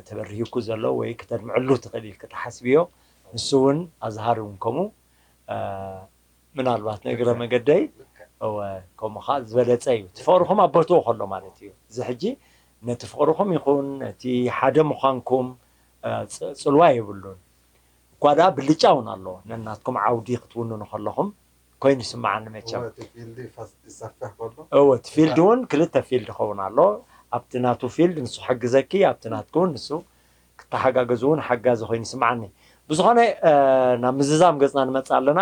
ተበሪህኩ ዘሎ ወይ ክተድምዕሉ ትኽእል ኢልክ ትሓስብዮ ንሱ እውን ኣዝሃር እውን ከምኡ ምናልባት ንእግረ መገደይ እወ ከምኡ ከዓ ዝበለፀ እዩ እቲ ፍቅርኹም ኣብ ቦትኡ ከሎ ማለት እዩ እዚ ሕጂ ነቲ ፍቅርኹም ይኹን ነቲ ሓደ ምዃንኩም ፅልዋ የብሉን እኳ ደኣ ብልጫ እውን ኣሎ ነናትኩም ዓውዲ ክትውንኑ ከለኹም ኮይኑ ይስምዓኒ መቸም እቲ ፊልድ ይሰፍሕ ከሎ እወ እቲ ፊልድ እውን ክልተ ፊልድ ኸውን ኣሎ ኣብቲ ናቱ ፊልድ ንሱ ክሕግዘኪ ኣብቲ ናትኩ እውን ንሱ ክተሓጋገዙ እውን ሓጋዚ ኮይኑ ይስምዓኒ ብዝኾነ ናብ ምዝዛም ገፅና ንመፅእ ኣለና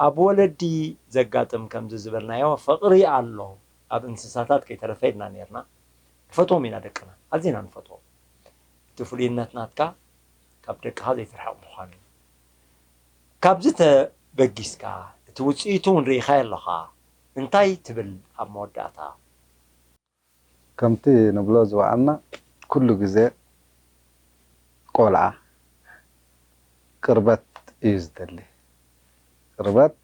ኣብ ወለዲ ዘጋጥም ከምዚ ዝበልናዮ ፍቕሪ ኣሎ ኣብ እንስሳታት ከይተረፈ ኢልና ነርና ንፈትዎም ኢና ደቅና ኣዚና ንፈትዎም እቲ ፍሉይነት ናትካ ካብ ደቅኻ ዘይትርሕቕ ምዃኑ እዩ ካብዚ ተበጊስካ እቲ ውፅኢቱ እውን ርኢኻዮ ኣለኻ እንታይ ትብል ኣብ መወዳእታ ከምቲ ንብሎ ዝወዓልና ኩሉ ግዜ ቆልዓ ቅርበት እዩ ዝደሊ። ቅርበት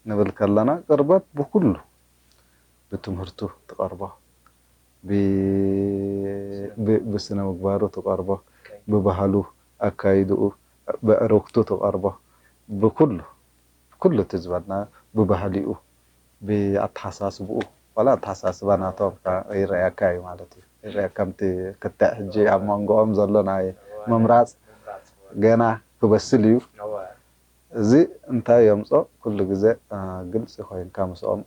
ንብል ከለና ቅርበት ብኩሉ ብትምህርቱ ትቐርቦ፣ ብስነ ምግባሩ ትቐርቦ፣ ብባህሉ ኣካይድኡ፣ ብዕርክቱ ትቐርቦ፣ ብኩሉ ኩሉ እቲ ዝበልና ብባህሊኡ ብኣተሓሳስብኡ ዋላ ኣተሓሳስባ ናቶም ይረኣየካ እዩ ማለት እዩ። ይረኣየካ ከምቲ ክትዕ ሕጂ ኣብ መንጎኦም ዘሎ ናይ ምምራፅ ገና ክበስል እዩ። እዚ እንታይ የምፆ ኩሉ ግዜ ግልፂ ኮይንካ ምስኦም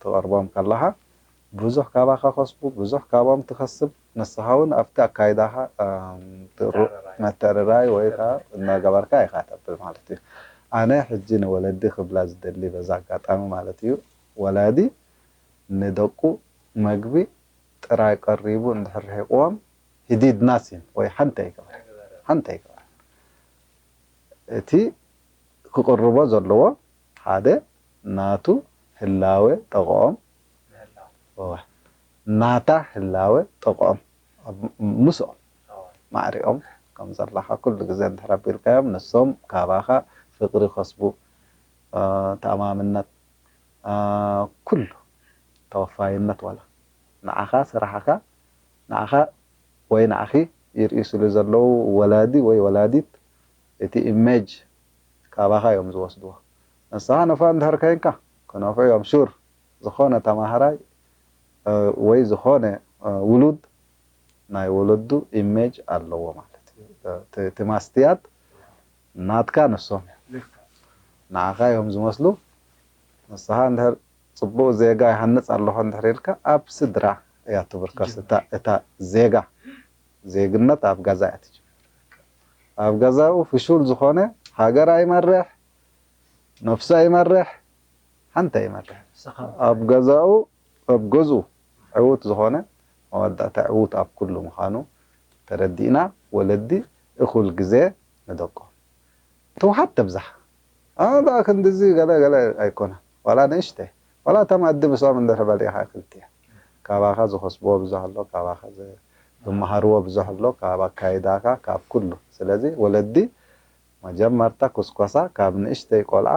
ትቐርቦም ከለኻ ብዙሕ ካባኻ ከስቡ ብዙሕ ካባኦም ትኸስብ ንስኻ እውን ኣብቲ ኣካይዳኻ መተዕርራይ ወይ ከዓ እናገበርካ ኢኻ ተብል ማለት እዩ። ኣነ ሕጂ ንወለዲ ክብላ ዝደሊ በዛ ኣጋጣሚ ማለት እዩ ወላዲ ንደቁ መግቢ ጥራይ ቀሪቡ እንድሕር ርሒቕዎም he did nothing ወይ ሓንቲ ኣይገበረን ሓንቲ ኣይገበረን እቲ ክቕርቦ ዘለዎ ሓደ ናቱ ህላወ ጠቕኦም ናታ ህላወ ጠቕኦም ምስኦም ማዕሪኦም ከም ዘለኻ ኩሉ ግዜ እንድሕር ኣቢልካዮም ንሶም ካባኻ ፍቅሪ ከስቡ ተኣማምነት ኩሉ ተወፋይነት ዋላ ንዓኻ ስራሕኻ ንዓኻ ወይ ንዓኺ ይርእዩ ስለ ዘለዉ ወላዲ ወይ ወላዲት እቲ ኢሜጅ ካባኻ እዮም ዝወስድዎ። ንስኻ ነፋ እንድሕር ኮይንካ ክነፍዑ እዮም ሹር። ዝኾነ ተማሃራይ ወይ ዝኾነ ውሉድ ናይ ወለዱ ኢሜጅ ኣለዎ ማለት እዩ። እቲ ማስትያት ናትካ ንሶም እዮም። ንዓኻ እዮም ዝመስሉ። ንስኻ እንድሕር ፅቡቅ ዜጋ ይሃንፅ ኣለኹ እንድሕር ኢልካ ኣብ ስድራ እያ ትምርከስ እታ ዜጋ ዜግነት ኣብ ገዛ እያ ትጅምር ኣብ ገዛኡ ፍሹል ዝኾነ ሃገር ኣይመርሕ ነፍሱ ኣይመርሕ ሓንቲ ኣይመርሕ ኣብ ገዛኡ ኣብ ገዝኡ ዕዉት ዝኾነ መወዳእታ ዕዉት ኣብ ኩሉ ምዃኑ ተረዲእና ወለዲ እኹል ግዜ ንደቆም ትውሓድ ተብዛሕ ኣበኣ ክንድዚ ገለ ገለ ኣይኮነን ዋላ ንእሽተይ ዋላ እቶም ኣዲ ምስኦም እንድሕር በሊዕኻ ክልቲኤ ካባኻ ዝኸስብዎ ብዙሕ ኣሎ ካባኻ ዝመሃርዎ ብዙሕ ኣሎ ካብ ኣካይዳኻ ካብ ኩሉ ስለዚ ወለዲ መጀመርታ ኩስኮሳ ካብ ንእሽተይ ቆልዓ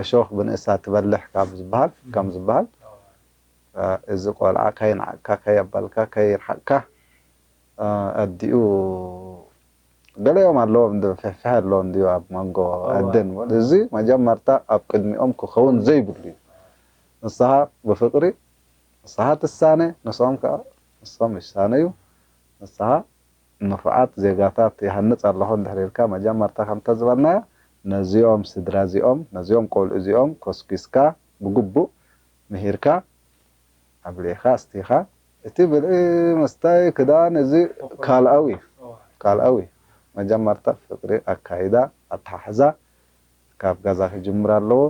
እሾኽ ብንእሳ ትበልሕ ካብ ዝበሃል ከም ዝበሃል እዚ ቆልዓ ከይንዓቅካ ከየበልካ ከይርሓቅካ ኣዲኡ ገለኦም ኣለዎም ፍሕፍሕ ኣለዎም ድዩ ኣብ መንጎ ኣደን እዚ መጀመርታ ኣብ ቅድሚኦም ክኸውን ዘይብሉ እዩ ንስኻ ብፍቕሪ፣ ንስኻ ትሳነ፣ ንሶም ከኣ ንሶም ይሳነዩ። ንስኻ ንፉዓት ዜጋታት ይሃንጽ ኣለኹ እንድሕር ኢልካ፣ መጀመርታ ከምተ ዝበልናዮ፣ ነዚኦም ስድራ እዚኦም፣ ነዚኦም ቆልዑ እዚኦም ኮስኪስካ፣ ብግቡእ ምሂርካ፣ ኣብሊዕካ፣ ኣስቲኻ፣ እቲ ብልዒ፣ መስታይ፣ ክዳን፣ እዚ ካልኣዊ፣ ካልኣዊ። መጀመርታ ፍቕሪ፣ ኣካይዳ፣ ኣተሓሕዛ ካብ ገዛ ክጅምር ኣለዎ።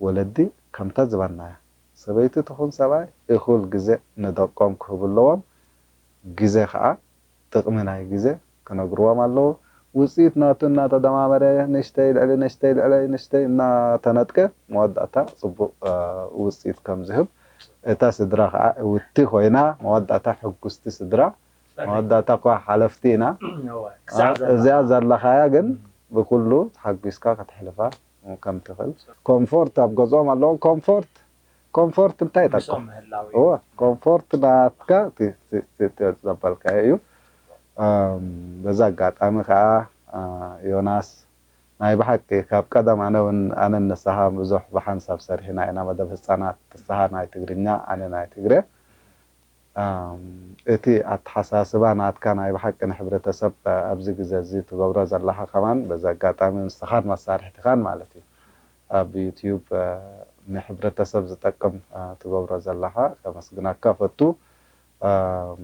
ወለዲ ከምተ ዝበልናዮ፣ ሰበይቲ ትኹን ሰብኣይ እኹል ግዜ ንደቆም ክህቡ ኣለዎም። ግዜ ኸዓ፣ ጥቕሚ ናይ ግዜ ክነግርዎም ኣለዎ። ውፅኢት ናቱ እናተደማመረ፣ ንእሽተይ ልዕሊ ንእሽተይ፣ ልዕሊ ንእሽተይ እናተነጥቀ፣ መወዳእታ ፅቡቕ፣ እ፣ ውፅኢት ከም ዝህብ፣ እታ ስድራ ኸዓ እውቲ ኮይና፣ መወዳእታ ሕጉስቲ ስድራ፣ መወዳእታ እኳ ሓለፍቲ ኢና። እዋ፣ ክሳዕ እ፣ ዘለኻ። እዚኣ ዘለኻያ ግን ብኩሉ ተሓጒስካ ከተሕልፋ ከም ትኽእል። ኮምፎርት ኣብ ገዝኦም ኣለዎም። ኮምፎርት፣ ኮምፎርት እንታይ ይጠቅም? ምስኦም ምህላው እዩ። እወ፣ ኮምፎርት ናትካ እቲ፣ እቲ፣ እቲ፣ እቲ ዘበልካዮ እዩ። እም፣ በዛ ኣጋጣሚ ከዓ፣ እ፣ ዮናስ፣ ናይ ብሓቂ ካብ ቀደም ኣነ እውን፣ ኣነን ንስኻ ብዙሕ ብሓንሳብ ሰሪሕና ኢና፣ መደብ ህፃናት፣ ንስኻ ናይ ትግርኛ፣ ኣነ ናይ ትግረ። ኣም፣ እቲ ኣተሓሳስባ ናትካ ናይ ብሓቂ ንሕብረተሰብ፣ እ፣ ኣብዚ ግዜ እዚ ትገብሮ ዘለኻ ከማን፣ በዚ ኣጋጣሚ ንስኻን መሳርሕትኻን ማለት እዩ፣ ኣብ ዩትዩብ፣ እ፣ ንሕብረተሰብ ዝጠቅም፣ እ፣ ትገብሮ ዘለኻ ከመስግናካ እፈቱ። ኣም፣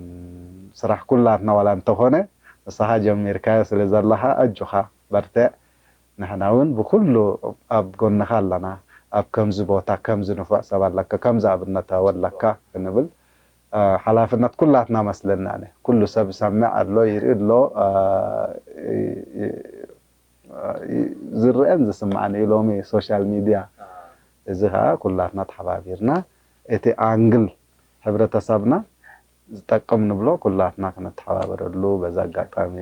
ስራሕ ኩላትና ዋላ እንተኾነ፣ ንስኻ ጀሚርካዮ ስለ ዘለኻ፣ ኣጆኻ፣ በርትዕ። ንሕና እውን ብኩሉ ኣብ ጎንኻ ኣለና። ኣብ ከምዚ ቦታ ከምዚ ንፉዕ ሰብ ኣለካ፣ ከምዚ ኣብነታዊ ኣለካ ክንብል፣ እ፣ ሓላፍነት ኩላትና መስለና። ኣነ ኩሉ ሰብ ይሰምዕ ኣሎ፣ ይርኢ ኣሎ፣ እ፣ ይ-፣ ይ-፣ እ፣ ይ-፣ ዝረአን ዝስማዕን እዩ ሎሚ ሶሻል ሚድያ። እዚ ኸዓ ኩላትና ተሓባቢርና እቲ ኣንግል ሕብረተሰብና ዝጠቅም ንብሎ ኩላትና ክንተሓባበረሉ በዚ ኣጋጣሚ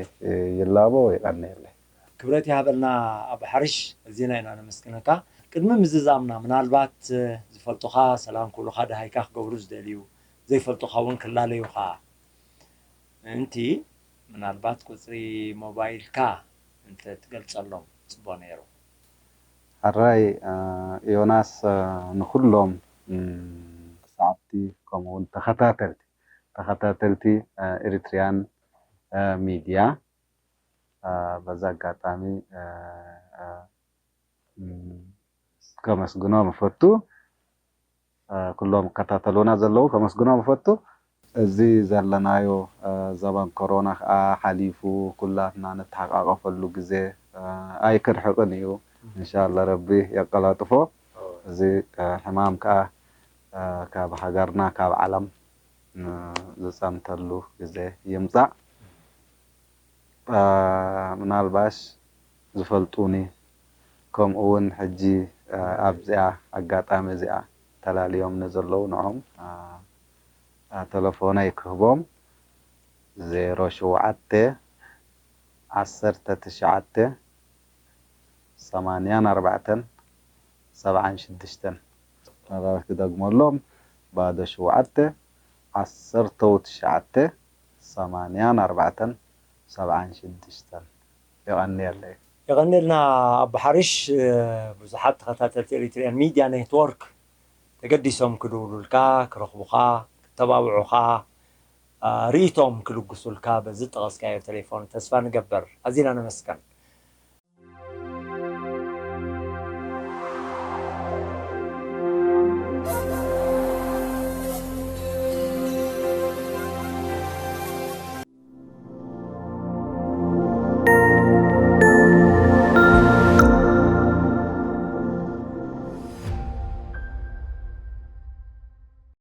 ይላቦ። የቐንየለይ። ክብረት ይሃበልና ኣቦ ሓርሽ፣ ኣዚና ኢና ነመስግነካ። ቅድሚ ምዝዛምና፣ ምናልባት ዝፈልጡኻ ሰላም ክብሉኻ፣ ደሃይካ ክገብሩ ዝደልዩ፣ ዘይፈልጡኻ እውን ክላለዩኻ ምእንቲ፣ ምናልባት ቁጽሪ ሞባይልካ እንተ ትገልጸሎም ጽቡቕ ነይሩ። ሕራይ፣ እ፣ ዮናስ፣ እ፣ ንኹሎም፣ እም፣ ሰዓብቲ ከምኡ እውን ተኸታተልቲ፣ ተኸታተልቲ፣ እ፣ ኤሪትሪያን፣ እ፣ ሚድያ፣ እ፣ በዚ ኣጋጣሚ፣ እ፣ እ፣ እም፣ ከመስግኖም እፈቱ። እ፣ ኩሎም ይከታተሉና ዘለዉ ከመስግኖም እፈቱ። እዚ ዘለናዮ፣ እ፣ ዘበን ኮሮና ከኣ ሓሊፉ፣ ኩላትና ንተሓቃቀፈሉ ግዜ፣ እ፣ ኣይክርሕቅን እዩ። እንሻላ ረቢ የቀላጥፎ። እዚ፣ እ፣ ሕማም ከኣ፣ እ፣ ካብ ሃገርና፣ ካብ ዓለም፣ እ፣ ዝጸንተሉ ግዜ ይምጻእ። እ፣ ምናልባሽ ዝፈልጡኒ፣ ከምኡ እውን ሕጂ፣ እ፣ ኣብዚኣ ኣጋጣሚ እዚኣ ተላልዮም ንዘለዉ ንዖም፣ እ፣ እ፣ ተለፎነይ ክህቦም፣ ዜሮ ሸውዓተ፣ ዓሰርተ ትሽዓተ፣ ሰማንያን ኣርባዕተን፣ ሰብዓን ሽዱሽተን። ምናልባት ክደግመሎም፣ ባዶ ሸውዓተ፣ ዓሰርተ ትሽዓተ፣ ሰማንያን ኣርባዕተን፣ ሰብዓን ሽዱሽተን። የቐንየለይ። የቐንየልና ኣቦ ሓርሽ። እ፣ ብዙሓት ተኸታተልቲ ኤሪትሪያን ሚድያ ኔትወርክ ተገዲሶም ክድውሉልካ፣ ክረኽቡኻ፣ ክተባብዑኻ፣ እ፣ ርእይቶም ክልግሱልካ በዚ ጠቐስካዮ ቴሌፎን ተስፋ ንገብር። ኣዚና ነመስገን።